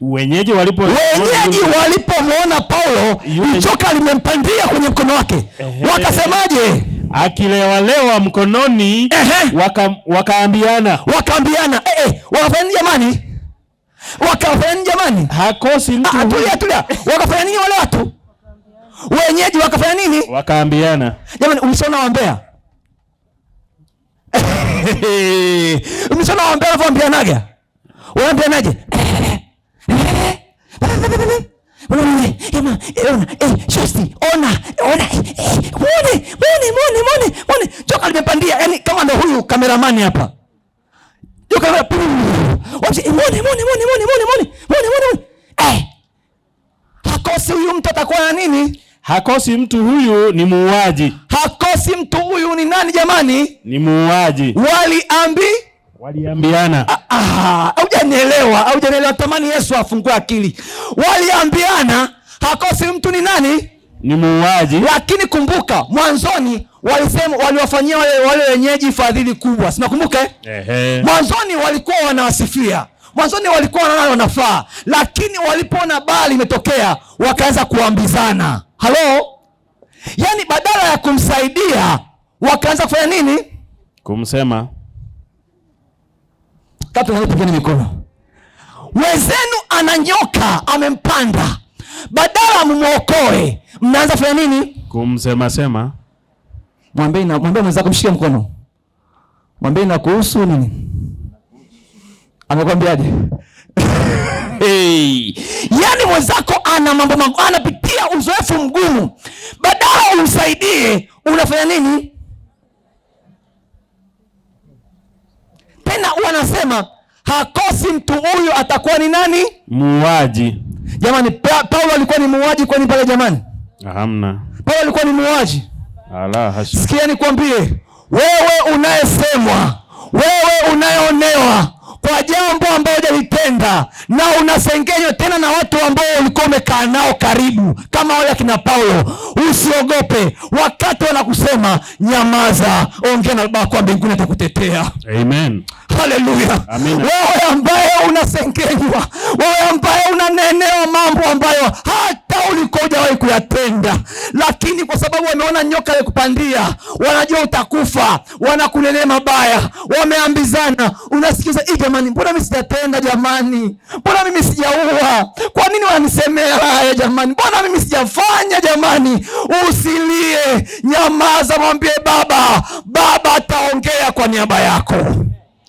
Wenyeji walipo wenyeji walipomuona Paulo joka limempandia kwenye mkono wake, wakasemaje? Akilewalewa mkononi, wakaambiana. Wakaambiana, wakafanya nini jamani? Wakafanya nini jamani? Hakosi mtu. Tulia, tulia. Wakafanya nini wale watu? Wenyeji wakafanya nini? Wakaambiana. Jamani, ulishaona wambea? Ulishaona wambea wanavyoambianaga? Wanaambianaje? Shosti, ona, ona, muone, muone, muone, muone, muone. Joka limepandia, yani kama ndo huyu kameramani hapa. Joka muone, muone, muone, muone, muone, muone, muone, muone. Hakosi huyu mtu atakuwa na nini? Hakosi mtu huyu ni muuaji. Hakosi mtu huyu ni nani jamani? Ni muuaji. Waliambiana. Haujanielewa, haujanielewa. Tamani Yesu afungue akili. Waliambiana hakosi mtu ni nani? Ni muuaji. Lakini kumbuka mwanzoni walisema waliwafanyia wale wenyeji fadhili kubwa. Si nakumbuka? Ehe. Mwanzoni walikuwa wanawasifia. Mwanzoni walikuwa wanaona wanafaa, lakini walipoona bali imetokea wakaanza kuambizana. Halo? Yaani badala ya kumsaidia wakaanza kufanya nini? Kumsema. Katu pigeni mikono. Wenzenu ananyoka amempanda. Badala mumuokoe, mnaanza kufanya nini? Kumsema sema. Mwambie na mwambie mwenzako mshike mkono. Mwambie na kuhusu nini? Amekwambiaje? Hey. Yaani mwenzako ana mambo magumu, anapitia uzoefu mgumu. Badala umsaidie, unafanya nini? Tena wanasema hakosi mtu huyu atakuwa ni nani? Muuaji. Jamani, Paulo alikuwa ni muuaji kwani pale jamani? Hamna. Paulo alikuwa ni muuaji. Ala hasha. Sikia nikwambie, wewe unayesemwa, wewe unayeonewa kwa jambo ambalo hujalitenda na unasengenywa tena na watu ambao ulikuwa umekaa nao karibu kama wale akina Paulo, usiogope. Wakati wanakusema nyamaza, ongea na Baba kwa mbinguni atakutetea. Amen. Haleluya. Wewe ambaye unasengenywa, wewe ambaye unanenewa mambo ambayo hata ulikuwa hujawahi kuyatenda, lakini kwa sababu wameona nyoka alikupandia, wanajua utakufa, wanakunenea mabaya, wameambizana, unasikiza, jamani, mbona mimi sijatenda jamani? Mbona mimi sijaua? Kwa nini wananisemea haya jamani? Mbona mimi sijafanya jamani? Usilie, nyamaza, mwambie Baba, Baba ataongea kwa niaba yako.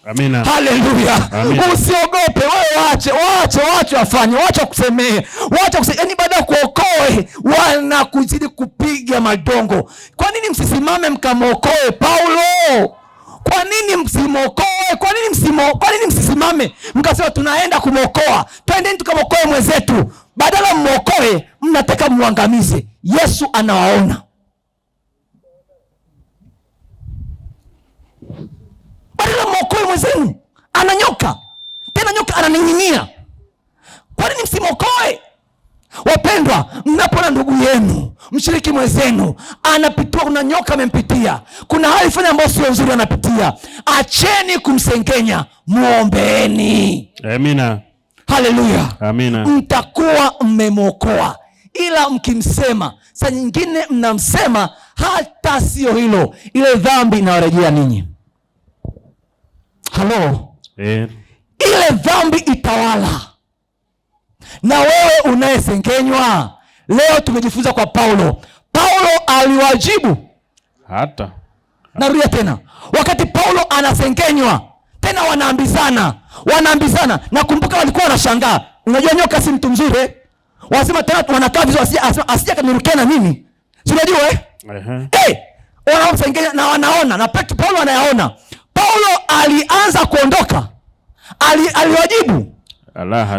Amina. Haleluya. Usiogope, wewe waache, waache, waache wafanye, waache kusemee, waache kusemee. Yaani baada ya kuokoe wanakuzidi kupiga madongo. Kwa nini msisimame mkamuokoe Paulo? Kwa nini msimokoe? Kwa nini msisimame mkasema tunaenda kumuokoa? Twendeni tukamuokoe mwenzetu. Badala muokoe, mnataka muangamize. Yesu anawaona. Badala muokoe mwenzenu, ananyoka. Tena nyoka ananing'inia. Kwa nini msimokoe? Wapendwa, mnapoona ndugu yenu, mshiriki mwenzenu anapitia, kuna nyoka amempitia, kuna hali fulani ambayo sio nzuri anapitia, acheni kumsengenya, muombeeni. Amina. Haleluya. Amina. Mtakuwa mmemwokoa. Ila mkimsema, saa nyingine mnamsema Hata sio hilo, ile dhambi inawarejea ninyi. Halo, ile dhambi itawala. Na wewe unayesengenywa, leo tumejifunza kwa Paulo. Paulo aliwajibu. Hata narudia tena, wakati Paulo anasengenywa tena, wanaambizana. Nakumbuka walikuwa wanashangaa. Unajua nyoka si mtu mzuri eh? Wanasema tena wanakaa vizuri, asije akanirukia na mimi. Si unajua eh? Wanamsengenya na wanaona, na Paulo anayaona. Paulo alianza kuondoka. Aliwajibu.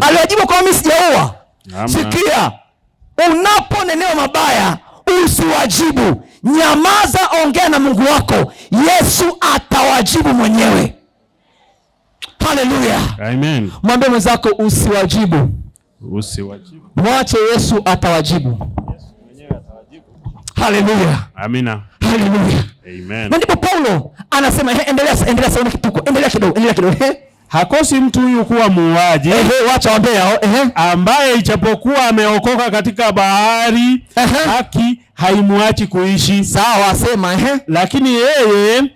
Aliwajibu kwa mimi sijaua. Sikia, unaponenewa mabaya usiwajibu. Nyamaza, ongea na Mungu wako. Yesu atawajibu mwenyewe. Haleluya. Amen. Mwambie mwenzako usiwajibu. Usiwajibu. Mwache Yesu atawajibu. Yesu mwenyewe atawajibu. Haleluya. Amina. Haleluya. Amen. Na ndipo Paulo anasema endelea sawa kituko. Endelea kidogo. Hakosi mtu huyu kuwa muuaji. Wacha waambie hao. Ambaye ijapokuwa ameokoka katika bahari, haki haimuachi kuishi. Sawa, sema Lakini yeye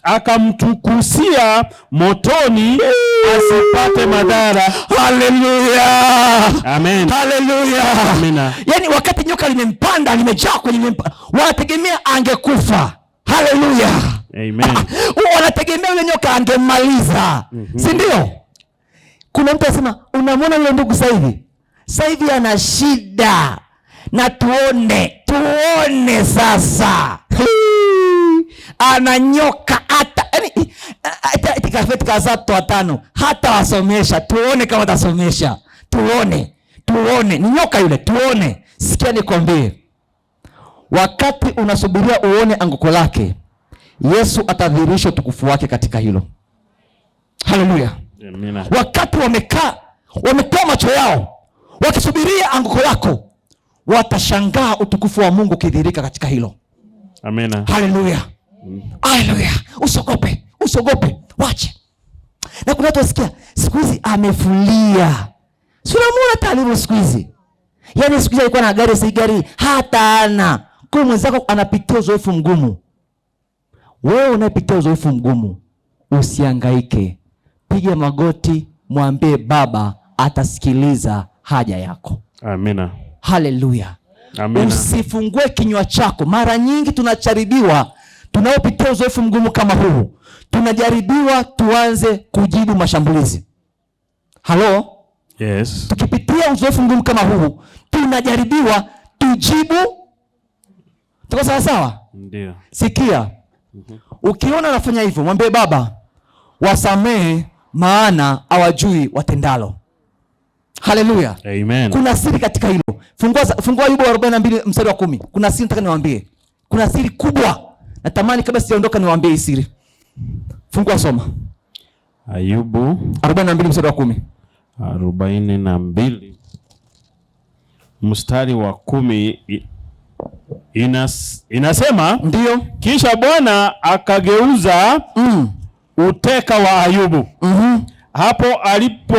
akamtukusia motoni asipate madhara. Haleluya. Amen. Haleluya. Amina. Yaani wakati nyoka limempanda, limejaa kwenye limempanda, wanategemea angekufa. Haleluya. Amen. Wanategemea yule nyoka angemaliza. Si ndio? Kuna mtu anasema, unamwona yule ndugu sasa hivi? Sasa hivi ana shida. Na tuone sasa. Ana nyoka hata yani katika watu watano hata wasomesha, tuone kama atasomesha. Tuone ni nyoka yule, tuone. Sikia nikwambie, wakati unasubiria uone anguko lake, Yesu atadhihirisha utukufu wake katika hilo. Haleluya. Amina. Wakati wamekaa, wametoa macho yao wakisubiria anguko lako, watashangaa utukufu wa Mungu ukidhihirika katika hilo. Amina. Haleluya. Haleluya. Usiogope, wache. Na kuna watu wasikia siku hizi amefulia. Si unamuona taalimu siku hizi. Yaani siku hizi alikuwa na gari, si gari hata ana. Kwa mwenzako anapitia uzoefu mgumu. Wewe unayepitia uzoefu mgumu, usihangaike. Piga magoti, mwambie Baba atasikiliza haja yako. Amina. Haleluya. Amina. Usifungue kinywa chako. Mara nyingi tunacharibiwa, tunaopitia uzoefu mgumu kama huu, tunajaribiwa tuanze kujibu mashambulizi. Halo? Yes. Tukipitia uzoefu mgumu kama huu, tunajaribiwa tujibu. Tuko sawa sawa? Ndio. Sikia. Ukiona anafanya hivyo, mwambie Baba, wasamehe maana hawajui watendalo. Haleluya. Amen. Kuna siri katika hilo. Fungua Ayubu 42 mstari wa 10. Kuna siri nataka niwaambie. Kuna siri kubwa. Natamani kabla sijaondoka niwaambie hii siri. Fungua, soma. Ayubu 42 mstari wa 10. 42 mstari wa 10 inasema, ndio. Kisha Bwana akageuza uteka wa Ayubu. Hapo alipo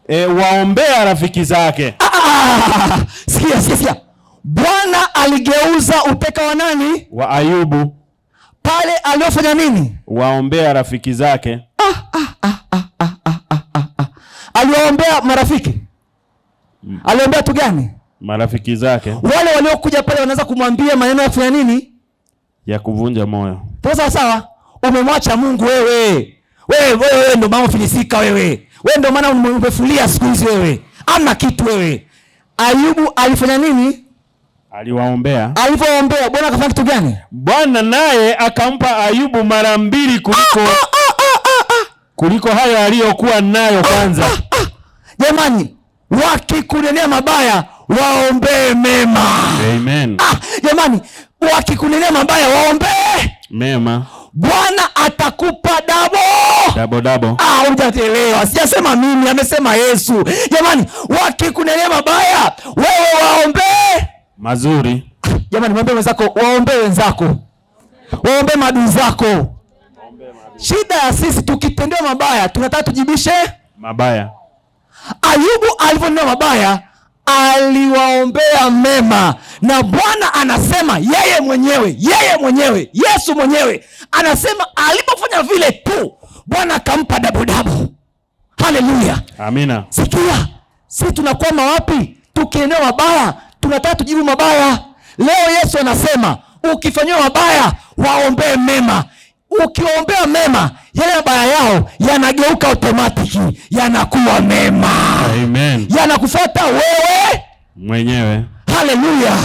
waombea rafiki zake. Sikia. Bwana aligeuza uteka wa nani? Wa Ayubu. Pale aliofanya nini? Waombea rafiki zake. Aliwaombea marafiki. Aliombea tu gani? Marafiki zake. Wale waliokuja pale wanaanza kumwambia maneno ya kufanya nini? Ya kuvunja moyo. Sawa sawa. Umemwacha Mungu wewe. Wewe ndio maana ufilisika wewe. Wewe ndio maana umefulia siku hizi wewe. Amna kitu wewe. Ayubu alifanya nini? Aliwaombea. Alipoombea Bwana akafanya kitu gani? Bwana naye akampa Ayubu mara mbili kuliko hayo aliyokuwa nayo kwanza. Jamani, wakikunenea mabaya waombee mema. Amen. Jamani, wakikunenea mabaya waombee mema. Bwana atakupa double. Double. Hujatelewa. Sijasema mimi, amesema Yesu. Jamani, wakikunenea mabaya wewe waombee mazuri. Jamani, mwambie wenzako, waombee wenzako. Waombee maadui zako. Shida ya sisi tukitendewa mabaya tunataka tujibishe mabaya. Ayubu alivyonena mabaya Aliwaombea mema. Na Bwana anasema yeye mwenyewe, yeye mwenyewe, Yesu mwenyewe anasema alipofanya vile tu, Bwana akampa double double. Haleluya. Amina. Sikia, si tunakwama wapi? Tukienea mabaya, tunataka tujibu mabaya. Leo Yesu anasema ukifanyiwa mabaya, waombee mema. Ukiwaombea mema, yale mabaya yao yanageuka automatic, yanakuwa mema. Amen. Yanakufuata wewe mwenyewe. Haleluya.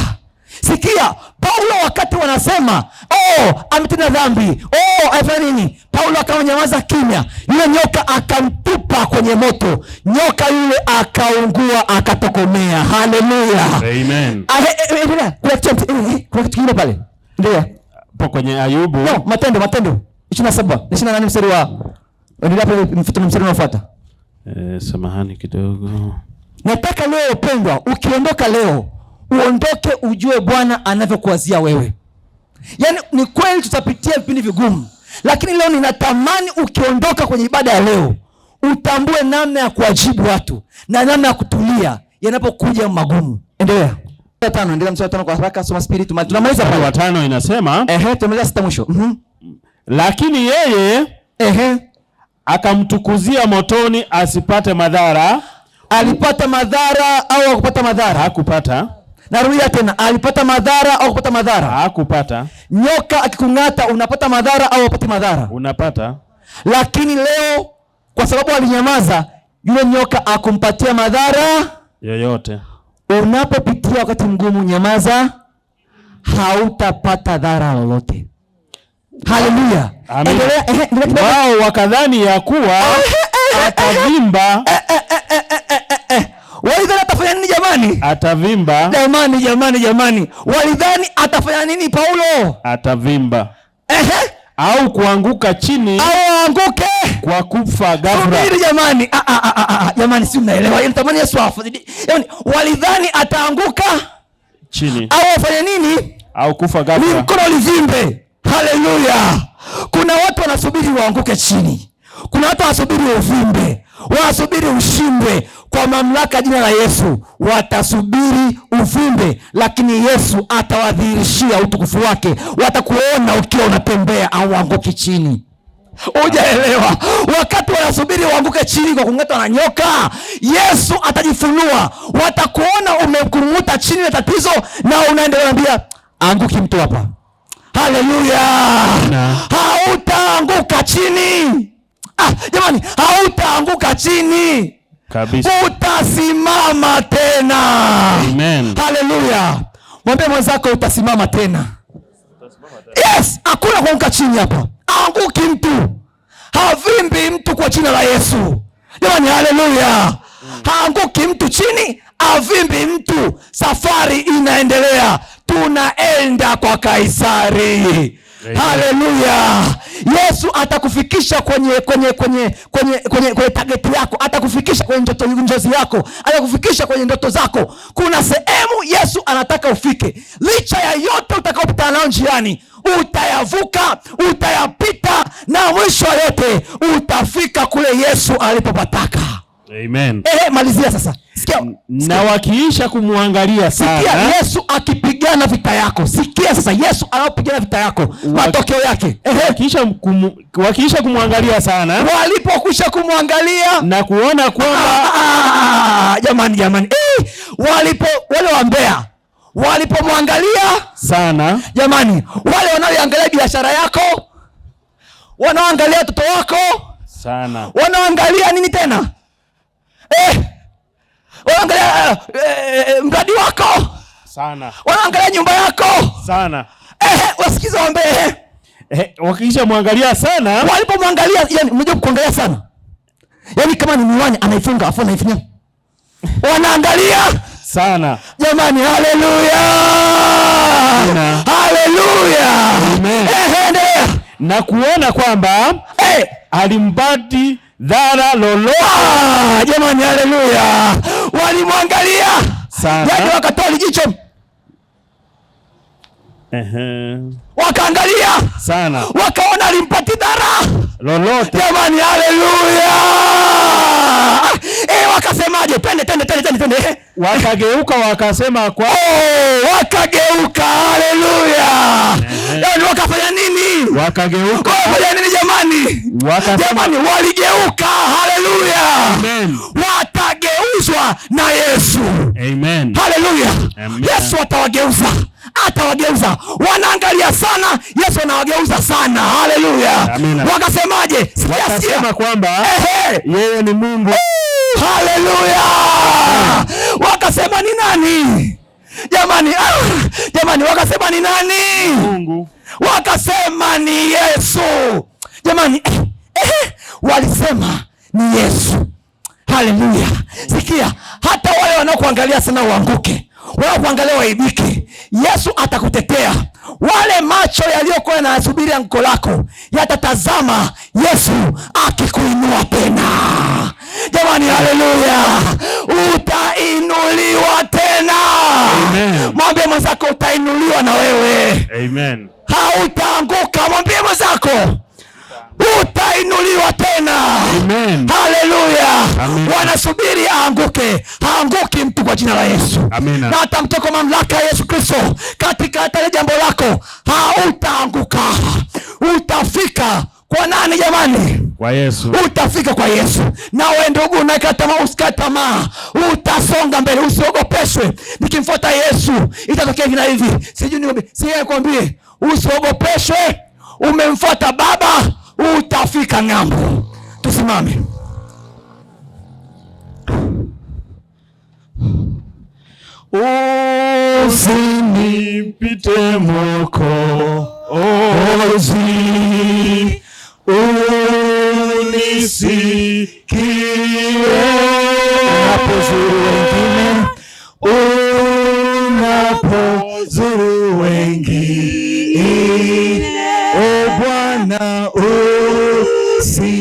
Sikia, Paulo wakati wanasema, "Oh, ametenda dhambi. Oh, alifanya nini?" Paulo akanyamaza kimya. Yule nyoka akamtupa kwenye moto. Nyoka yule akaungua, akatokomea. Haleluya. Amen. Kuna kitu kingine pale. Ndio. Hapo kwenye Ayubu. No, Matendo 27, 28 mstari wa. Endelea pale, mstari unaofuata. Samahani kidogo. Nataka leo upendwa, ukiondoka leo, uondoke ujue Bwana anavyokuwazia wewe. Yaani ni kweli tutapitia vipindi vigumu, lakini leo ninatamani ukiondoka kwenye ibada ya leo utambue namna ya kuwajibu watu na namna ya kutulia yanapokuja magumu. Endelea. 5, endelea mstari wa 5 kwa haraka, soma spirit, tunamaliza pale. Wa 5 inasema, tumaliza 6 mwisho. Lakini yeye akamtukuzia motoni asipate madhara. Alipata madhara au hakupata madhara? Hakupata. Narudia tena, alipata madhara au kupata madhara? Hakupata. Nyoka akikung'ata unapata madhara au hupati madhara? Unapata. Lakini leo kwa sababu alinyamaza, yule nyoka akumpatia madhara yoyote. Unapopitia wakati mgumu, nyamaza, hautapata dhara lolote. Haleluya. Endelea. Wao wakadhani ya kuwa atavimba. Walidhani atafanya nini jamani? Atavimba. Jamani. Walidhani atafanya nini Paulo? Atavimba. Au kuanguka chini. Au anguke kwa kufa ghafla. Subiri jamani. Jamani, si mnaelewa. Yaani tamani Yesu afe. Yaani walidhani ataanguka chini. Au afanye nini? Au kufa ghafla. Ni mkono ulivimbe. Haleluya. Kuna watu wanasubiri waanguke chini. Kuna watu wanasubiri uvimbe, wanasubiri ushindwe. Kwa mamlaka jina la Yesu watasubiri uvimbe, lakini Yesu atawadhihirishia utukufu wake. Watakuona ukiwa unatembea au anguki chini. Hujaelewa? Wakati wanasubiri waanguke chini kwa kung'atwa na nyoka, Yesu atajifunua. Watakuona umekung'uta chini na tatizo na unaendelea kuambia anguki mtu hapa. Haleluya. Hautaanguka chini. Jamani, hautaanguka chini kabisa. Utasimama tena. Amen. Haleluya. Mwambie mwenzako utasimama tena. Yes, hakuna kuanguka chini hapa. Anguki mtu. Havimbi mtu kwa jina la Yesu. Jamani, haleluya. Haanguki mtu chini, havimbi mtu. Safari inaendelea. Tunaenda kwa Kaisari. Haleluya. Yesu atakufikisha kwenye target yako, atakufikisha kwenye njozi yako, atakufikisha kwenye ndoto zako. Kuna sehemu Yesu anataka ufike. Licha ya yote utakayopita nayo njiani, utayavuka, utayapita, na mwisho yote utafika kule Yesu alipopataka. Amen. Malizia sasa. Sikia. Na wakiisha kumwangalia sana. Sikia Yesu akipigana vita yako. Sikia sasa Yesu anapigana vita yako. Matokeo yake. Wakiisha kumwangalia sana. Walipokwisha kumwangalia na kuona kwamba jamani. Wale wa Mbeya walipomwangalia sana. Jamani, wale wanaoangalia biashara yako, wanaoangalia watoto wako sana. Wanaoangalia nini tena? Wanaangalia mradi wako sana. Wanaangalia nyumba yako sana. Wasikize waombe. Wakiisha muangalia sana. Walipomwangalia, yani unajua kuangalia sana. Yaani kama ni miwani anaifunga afu anaifunya. Wanaangalia sana. Jamani, haleluya. Haleluya. Amen. Endelea. Na kuona kwamba alimbadi dhara lolote. Jamani, haleluya. Walimwangalia sana. Yaani wakatoa jicho. Wakaangalia sana. Wakaona alimpati dhara lolote. Jamani, haleluya. Wakasemaje? Twende. Wakageuka wakasema kwa wakageuka, haleluya. Yaani wakafanya nini? Wakageuka. Wakafanya nini jamani? Jamani waligeuka, haleluya. Amen. Watageuzwa na Yesu. Amen. Haleluya. Amen. Yesu atawageuza. Atawageuza. Wanaangalia sana, Yesu anawageuza sana. Haleluya. Wakasemaje? Wakasema kwamba yeye ni Mungu. Haleluya. Wakasema ni nani? Jamani, jamani wakasema ni nani? Mungu. Wakasema ni Yesu. Jamani, walisema ni Yesu. Haleluya. Sikia, hata wale wanaokuangalia sana uanguke, wanaokuangalia waibike, Yesu atakutetea. Wale macho yaliyokuwa yanasubiri anguko lako yatatazama Yesu akikuinua tena. Jamani, haleluya. Utainuliwa tena. Amen. Mwambie mwenzako utainuliwa na wewe. Amen. Hautaanguka. Mwambie mwenzako utainuliwa tena. Amen. Haleluya. Amen. Wanasubiri aanguke. Haanguki mtu kwa jina la Yesu. Amina. Na atamtoka mamlaka ya Yesu Kristo katika hata jambo lako. Hautaanguka. Utafika kwa nani jamani? Kwa Yesu. Utafika kwa Yesu. Na wewe ndugu unakata tamaa, usikate tamaa. Utasonga mbele, usiogopeshwe. Nikimfuata Yesu itatokea hivi na hivi. Sijui niombe, sijui nikwambie, usiogopeshwe. Umemfuata Baba, utafika ng'ambo. Tusimame. Usinipite Mwokozi, unisikie unapozuru wengine, o Bwana usinipite,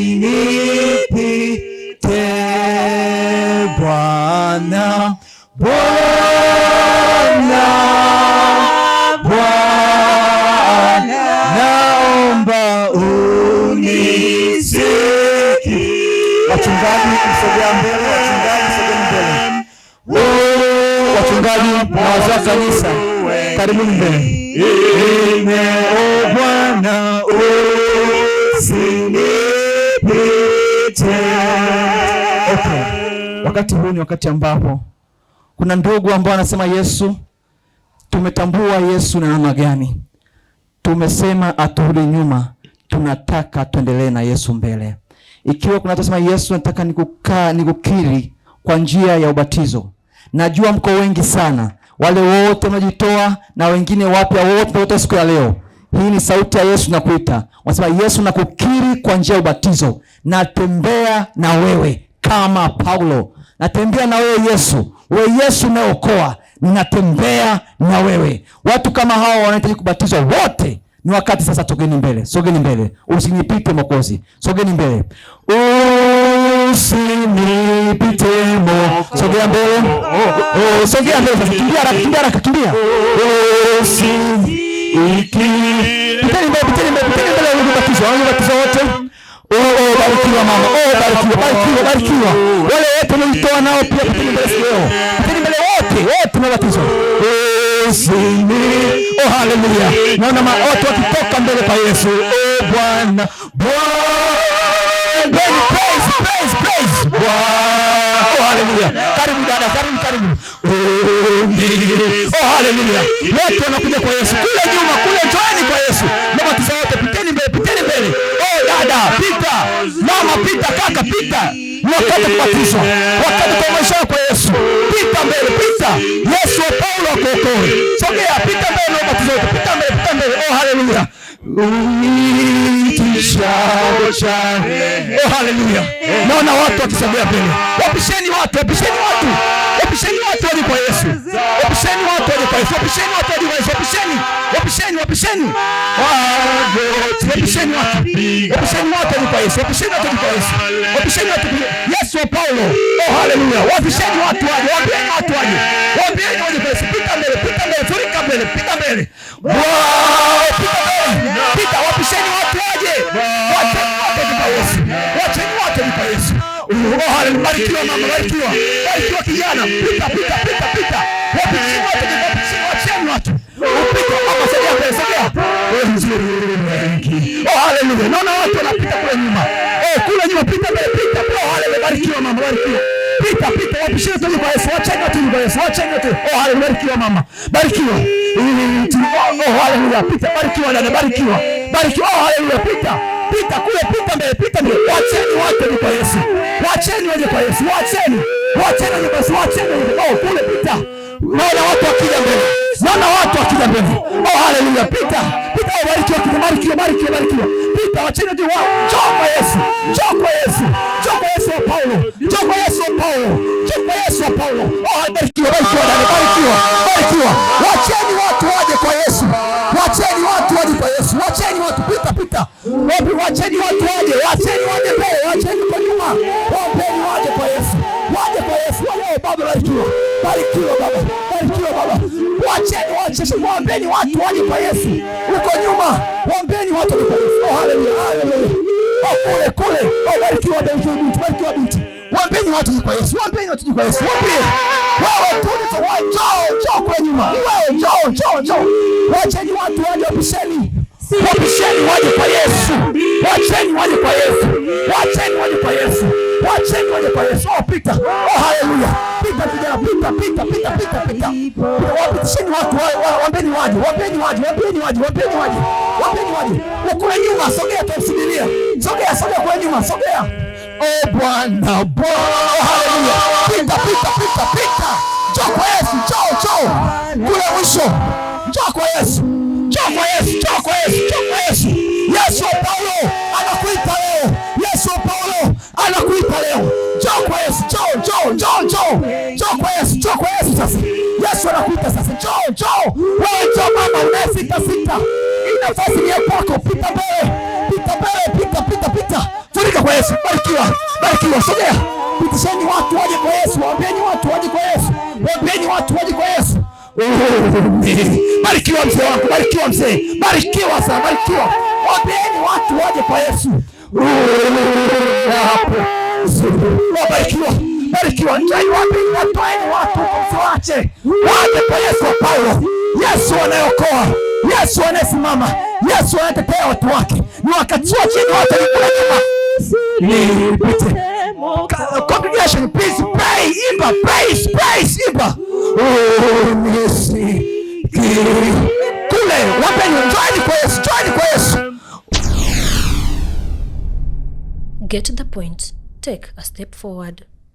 Bwana, Bwana, Bwana, naomba unisikie. Wachungaji msogea mbele, wachungaji msogea mbele. Wachungaji na wazee wa kanisa, karibuni mbele. O Bwana usinipite. Okay. Wakati huu ni wakati ambapo kuna ndugu ambao wanasema Yesu, tumetambua Yesu na namna gani. Tumesema aturudi nyuma, tunataka tuendelee na Yesu mbele. Ikiwa kuna watu wanasema Yesu nataka nikukiri kwa njia ya ubatizo. Najua mko wengi sana, wale wote mnajitoa na wengine wapya wote wote siku ya leo. Hii ni sauti ya Yesu nakuita. Wanasema Yesu nakukiri kwa njia ya ubatizo. Natembea na wewe kama Paulo. Natembea na wewe Yesu. Wewe Yesu unaokoa, ninatembea na wewe. Watu kama hao wanahitaji kubatizwa wote. Ni wakati sasa, sogeni mbele, sogeni mbele. Usinipite Mwokozi. Sogeni mbele. Usinipite Mwokozi. Sogea mbele. Sogea mbele sasa. Kimbia haraka, kimbia haraka, kimbia. Piteni mbele, piteni mbele, piteni mbele wanaobatizwa, wanaobatizwa wote. Barikiwa mama. Barikiwa, barikiwa, barikiwa. Wale wote wanaotoa nao pia piteni mbele siku leo. Piteni mbele wote, wote wanaobatizwa. Oh, haleluya. Naona watu wakitoka mbele kwa Yesu. Oh Bwana, Bwana. Praise, praise, praise. Bwana. Oh, haleluya. Karibu dada, karibu, karibu. Oh, haleluya. Wote wanakuja kwa Yesu. Kule nyuma, kule njooni kwa Yesu. Mabatizo wote piteni mbele, piteni mbele. Oh dada, pita. Mama pita, kaka pita. Wakati kubatizwa, wakati kwa maisha kwa Yesu. Pita mbele, pita. Yesu wa Paulo akuokoe. Sogea, pita mbele na ubatizo wote. Pita mbele, pita mbele. Oh haleluya. Oh haleluya. Naona watu wakisogea mbele. Wapisheni watu, wapisheni watu. Wapisheni watu waje kwa Yesu. Wapisheni watu waje kwa Yesu. Wapisheni watu waje kwa Yesu. Wapisheni. Wapisheni, wapisheni. Wapisheni watu. Wapisheni watu waje kwa Yesu. Wapisheni watu waje kwa Yesu. Wapisheni watu. Yesu wa Paulo. Oh haleluya. Wapisheni watu waje. Waambieni watu waje. Waambieni waje kwa Yesu. Pita mbele, pita mbele, furika mbele, pita mbele. Pita mbele. Pita, wapisheni watu waje. Wacheni watu waje kwa Yesu. Wacheni watu waje kwa Yesu. Oh haleluya. Barikiwa mama, barikiwa. Barikiwa kijana. Pita, pita, pita. Nzuri. Oh, haleluya. Naona watu wanapita kule nyuma. Oh, kule nyuma, pita mbele, pita. Oh, haleluya. Barikiwa mama, barikiwa. Pita, pita, wapishie tu kwa Yesu. Wacheni watu kwa Yesu. Wacheni watu. Oh, haleluya. Barikiwa mama. Barikiwa. Oh, haleluya. Pita, barikiwa dada, barikiwa. Barikiwa. Oh, haleluya. Pita. Pita kule, pita mbele, pita mbele. Wacheni watu kwa Yesu. Wacheni waje kwa Yesu. Wacheni. Wacheni waje kwa Yesu. Wacheni waje. Oh, kule pita. Naona watu wakija mbele. Naona watu wakija mbele. Oh, haleluya. Pita. Pita, oh, barikiwa, barikiwa, barikiwa, barikiwa. Pita, wacheni watu wao. Njoo kwa Yesu. Njoo kwa Yesu. Njoo kwa Yesu wa Paulo. Njoo kwa Yesu wa Paulo. Njoo kwa Yesu wa Paulo. Oh, barikiwa, barikiwa dada, barikiwa. Barikiwa. Wacheni watu waje kwa Yesu. Wacheni watu waje kwa Yesu. Wacheni watu, pita, pita. Wapi, wacheni watu waje. Wacheni waje mbele, wacheni kwa nyuma. Wampeni waje kwa Yesu. Waje kwa Yesu. Waje, baba, barikiwa. Barikiwa baba. Barikiwa baba. Wacheni, wacheni, waambeni watu waje kwa Yesu. Huko nyuma, waambeni watu waje kwa Yesu. Oh, haleluya, haleluya. Oh, kule, kule. Oh, barikiwa, barikiwa binti, barikiwa binti. Waambeni watu waje kwa Yesu. Waambeni watu waje kwa Yesu. Waambie. Wewe tu ni kwa njoo, njoo kule nyuma. Wewe njoo, njoo, njoo. Wacheni watu waje, wapisheni. Wapisheni waje kwa Yesu. Wacheni waje kwa Yesu. Wacheni waje kwa Yesu. Wacheni waje kwa Yesu. Oh, pita. Oh, haleluya. Pita kijana, pita, pita, pita, pita, pita. Wapitisheni watu, waambeni waje, waambeni waje, waambeni waje, waambeni waje. Waambeni waje. Kule nyuma, sogea tusubiria. Sogea, sogea kule nyuma, sogea. Oh Bwana, Bwana, haleluya. Pita, pita, pita, pita. Njoo kwa Yesu, njoo, njoo. Kule mwisho. Njoo kwa Yesu. Njoo kwa Yesu, njoo kwa Yesu, njoo kwa Yesu. Yesu wa Paulo anakuita leo. Yesu wa Paulo anakuita leo. Njoo kwa Yesu, njoo, njoo, njoo, njoo. Njoo kwa Yesu, njoo kwa Yesu sasa. Yesu anakuita sasa. Njoo, njoo. Wewe njoo mama, unayesita sita. Hii nafasi ni ya kwako. Pita mbele. Pita mbele, pita, pita, pita. Furika kwa Yesu. Barikiwa. Barikiwa. Sogea. Pitisheni watu waje kwa Yesu. Waambieni watu waje kwa Yesu. Waambieni watu waje kwa Yesu. Barikiwa mzee wangu, barikiwa mzee. Barikiwa sana, barikiwa. Waambieni watu waje kwa Yesu. Hapo. Barikiwa. Barikiwa. Njoo wapi? Watoeni watu msiwache. Waje kwa Yesu wa Paulo. Yesu anayeokoa. Yesu anayesimama. Yesu anayetetea watu wake. Ni wakati wa chini watu ni kule nyuma. Nipite. Congregation, please pray. Imba, praise, praise, imba. Kule, wapeni, njooni kwa Yesu, njooni kwa Yesu. Get the point. Take a step forward.